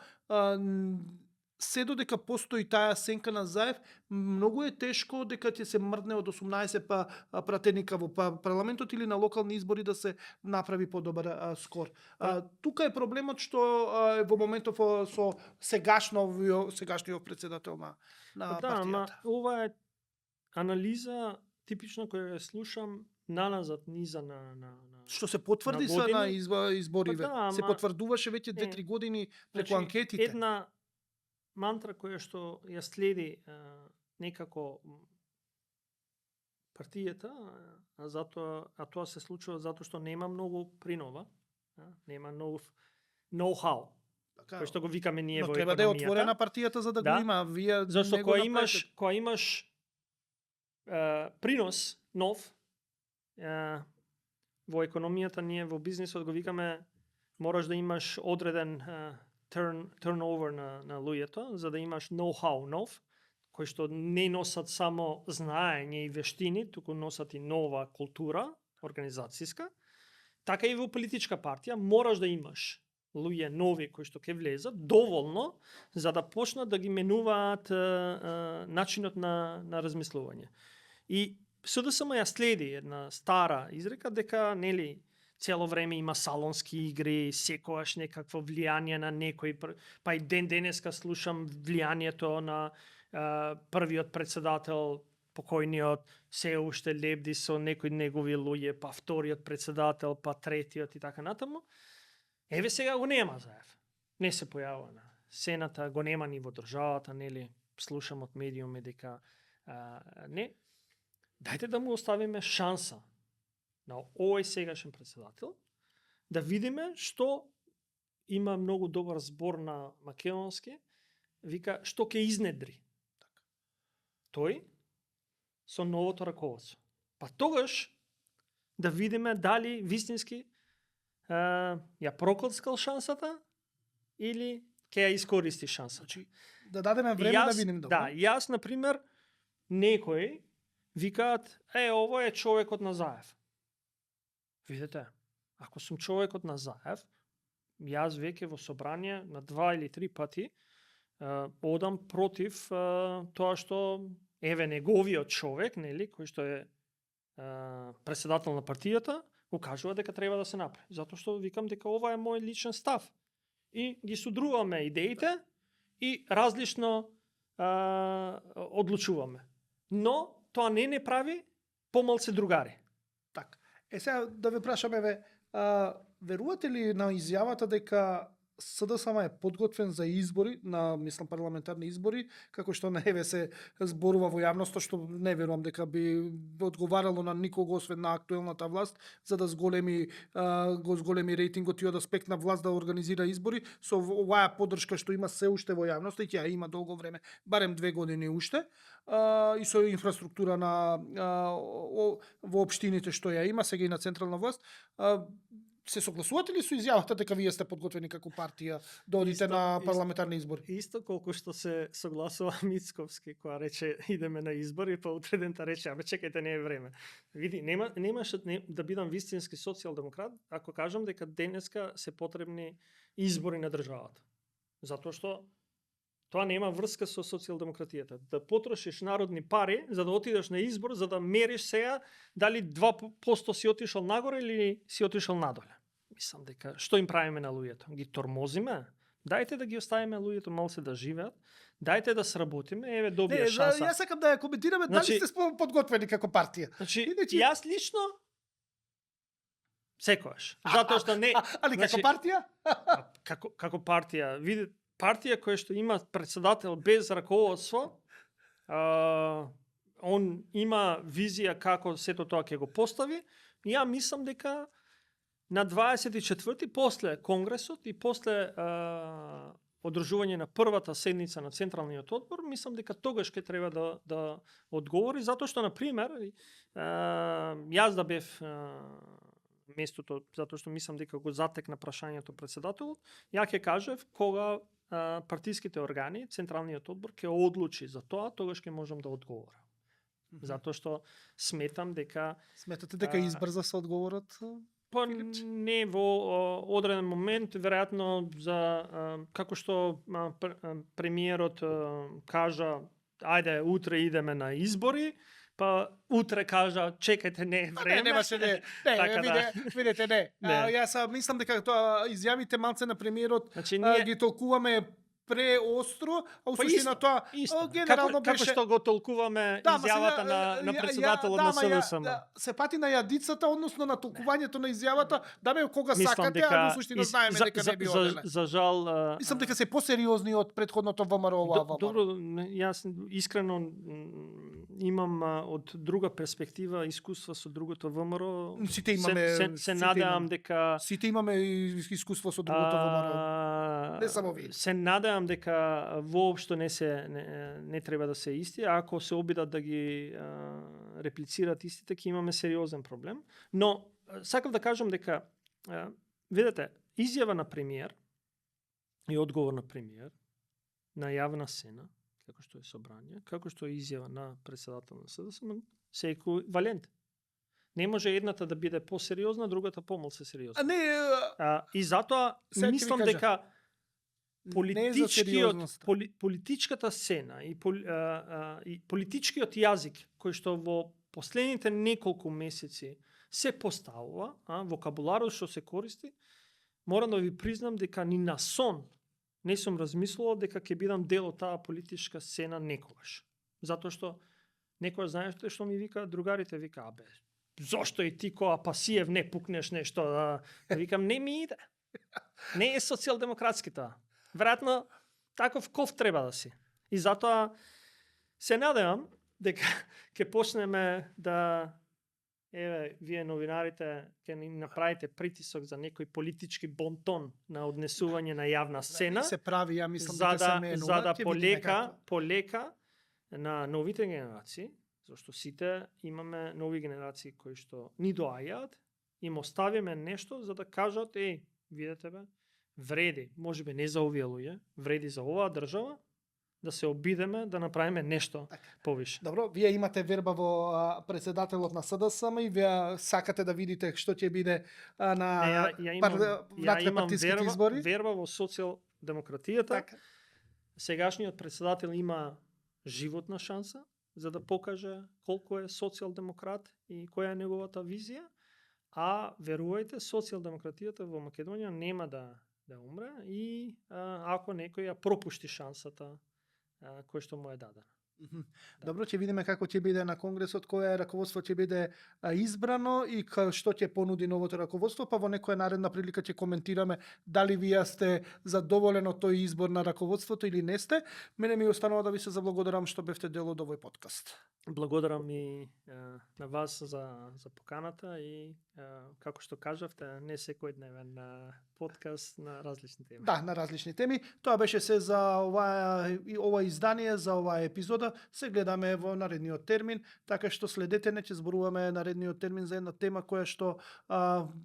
се додека постои таа сенка на Заев, многу е тешко дека ќе се мрдне од 18 пратеника во парламентот или на локални избори да се направи подобар скор. Тука е проблемот што во моментов со сегашниот председател на партијата. Ама ова е анализа типична која ја слушам наназад низа на што се потврди на избориве. Се потврдуваше веќе 2-3 години преку анкетите. Една мантра која што ја следи некако партијата, а тоа се случува затоа што нема многу принова, нема нов ноу-хау, кој што го викаме ние во економијата. Но треба да е отворена партијата за да го има. Вие зашто кога имаш принос нов во економијата, ние во бизнисот го викаме мораш да имаш одреден turnover на луѓето, за да имаш know-how нов, кои што не носат само знаење и вештини, туку носат и нова култура организацијска, така и во политичка партија мораш да имаш луѓе нови кои што ќе влезат доволно за да почнат да ги менуваат начинот на размислување. И СДСМ ја следи една стара изрека дека нели цело време има салонски игри, секогаш некакво влијание на некој, па и денеска слушам влијанието на првиот председател, покојниот, се уште лебди со некои негови луѓе, па вториот председател, па третиот и така натаму. Еве сега го нема Заев. Не се појавува на сцената, го нема ни во државата, нели, слушам од медиуми дека не. Дајте да му оставиме шанса на овој сегашен председател да видиме што има многу добар збор на македонски, вика што ќе изнедри. Тој со новото раководство. Па тогаш да видиме дали вистински ја прокоцкал шансата или ќе ја искористи шансата. Значи, да дадеме време да видим добро. Да, јас, например, некои викаат, ово е човекот на Заев. Видете, ако сум човекот на Заев, јас веќе во собрание на 2 или 3 пати одам против тоа што еве неговиот човек, нели, кој што е председател на партијата, го кажува дека треба да се направи. Затоа што викам дека ова е мој личен став. И ги судруваме идеите и различно одлучуваме. Но тоа не прави помалце другари. Така. Сега да ве прашам, верувате ли на изјавата дека СДСМ е подготвен за избори, на мислам парламентарни избори, како што на еве се зборува во јавноста, што не верувам дека би одговарало на никого освен на актуелната власт, за да зголеми рейтингот и од аспект на власт да организира избори, со оваа поддршка што има се уште во јавноста и ќе има долго време, барем 2 години уште, и со инфраструктура во општините што ја има, сега и на централна власт. Се согласувате ли со изјавата дека вие сте подготвени како партија да одите на парламентарни избори? Исто колку што се согласува Мицковски која рече идеме на избори, па утре дента рече чекајте, не е време. Види, немаше да бидам вистински социјалдемократ ако кажам дека денеска се потребни избори на државата. Затоа што тоа нема врска со социјалдемократијата. Да потрошиш народни пари за да отидеш на избор, за да мериш сега дали 2% си отишол нагоре или си отишол надоле. Мислам дека што им правиме на луѓето? Ги тормозиме? Дајте да ги оставиме луѓето малце да живеат. Дајте да сработиме, еве добија шанса. Јас сакам да ја коментираме дали сте подготвени како партија. Значи, јас лично секогаш. Затоа што не... Али како партија? Како партија. Видите, партија која што има председател без раководство, он има визија како сето тоа ќе го постави. Ја мислам дека на 24-ти после конгресот и после одржување на првата седница на Централниот одбор, мислам дека тогаш ќе треба да одговори, затоа што, например, јас да бев местото, затоа што мислам дека го затекна прашањето председателот, ја ќе кажев кога партиските органи, Централниот одбор ќе одлучи за тоа, тогаш ќе можам да одговорам. Затоа што сметам дека... Сметате дека избрза со одговорот? Па не во одреден момент, веројатно за како што премиерот кажа, ајде утре идеме на избори, па утре кажа чекајте, не е време. Немаше не. Видете, не. Јас мислам дека тоа изјавите малце на премиерот ги толкуваме преостро, а у суштина тоа генерално беше... Како што го толкуваме изјавата на председателот на СДСМ. Се пати на јадицата, односно на толкувањето на изјавата, да кога сакате, а у суштина знаеме дека не би оделе. За жал... Мислам дека се посериозни од претходното ВМРО оваа. Добро, јас искрено имам од друга перспектива искуство со другото ВМРО. Сите имаме... Се надевам дека... Сите имаме искуство со другото ВМРО. Не само вие. Се надевам дека воопшто не треба да се исти, ако се обидат да ги реплицират истите, ќе имаме сериозен проблем. Но сакам да кажам дека видете, изјава на премиер и одговор на премиер на јавна сцена, како што е собрание, како што е изјава на председател на СДСМ, се еквивалент. Не може едната да биде посериозна, другата помалку сериозна. А не, И затоа Сега ќе ви мислам кажа. дека не е за сериозноста. политичката сцена и политичкиот јазик кој што во последните неколку месеци се поставува, вокабуларот што се користи, морам да ви признам дека ни на сон не сум размислувал дека ќе бидам дел од таа политичка сцена некогаш. Затоа што некој знаете што ми вика другарите, вика абе зошто и ти која Пасиев не пукнеш нешто, викам не ми иде. Не е социјалдемократски тоа. Веројатно таков ков треба да си. И затоа се надевам дека ќе почнеме да вие новинарите ќе ни направите притисок за некој политички бонтон на однесување на јавна сцена, се прави, ја мислам за дека се да, менува. за да Ќе видиме како. полека на новите генерации, зашто сите имаме нови генерации кои што ни доаѓаат, им оставиме нешто за да кажат, видете бе, вреди, можеби не за овие луѓе, вреди за оваа држава, да се обидеме да направиме нешто повише. Добро, вие имате верба во председателот на СДСМ и вие сакате да видите што ќе биде на Ја имам партиските избори? верба во социјалдемократијата. Така. Сегашниот председател има животна шанса за да покаже колку е социјалдемократ и која е неговата визија, а верувајте, социјалдемократијата во Македонија нема да умре и ако некој ја пропушти шансата кој што му е дадена. Добро, ќе видиме како ќе биде на конгресот, кое раководство ќе биде избрано и што ќе понуди новото раководство, па во некоја наредна прилика ќе коментираме дали вие сте задоволен од тој избор на раководството или не сте. Мене ми останува да ви се заблагодарам што бевте дел од овој подкаст. Благодарам и на вас за поканата и како што кажавте, не секојдневен подкаст на различни теми. Да, на различни теми. Тоа беше се за ова издание, за оваа епизода. Се гледаме во наредниот термин, така што следете, не ќе зборуваме наредниот термин за една тема која што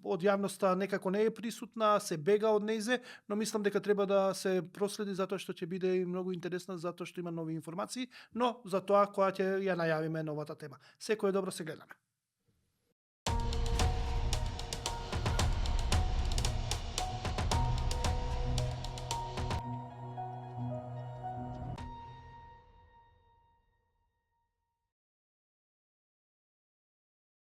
од јавноста некако не е присутна, се бега од нејзе, но мислам дека треба да се проследи затоа што ќе биде и многу интересна, затоа што има нови информации, но за тоа која ќе ја најавиме новата тема. Секое добро, се гледаме.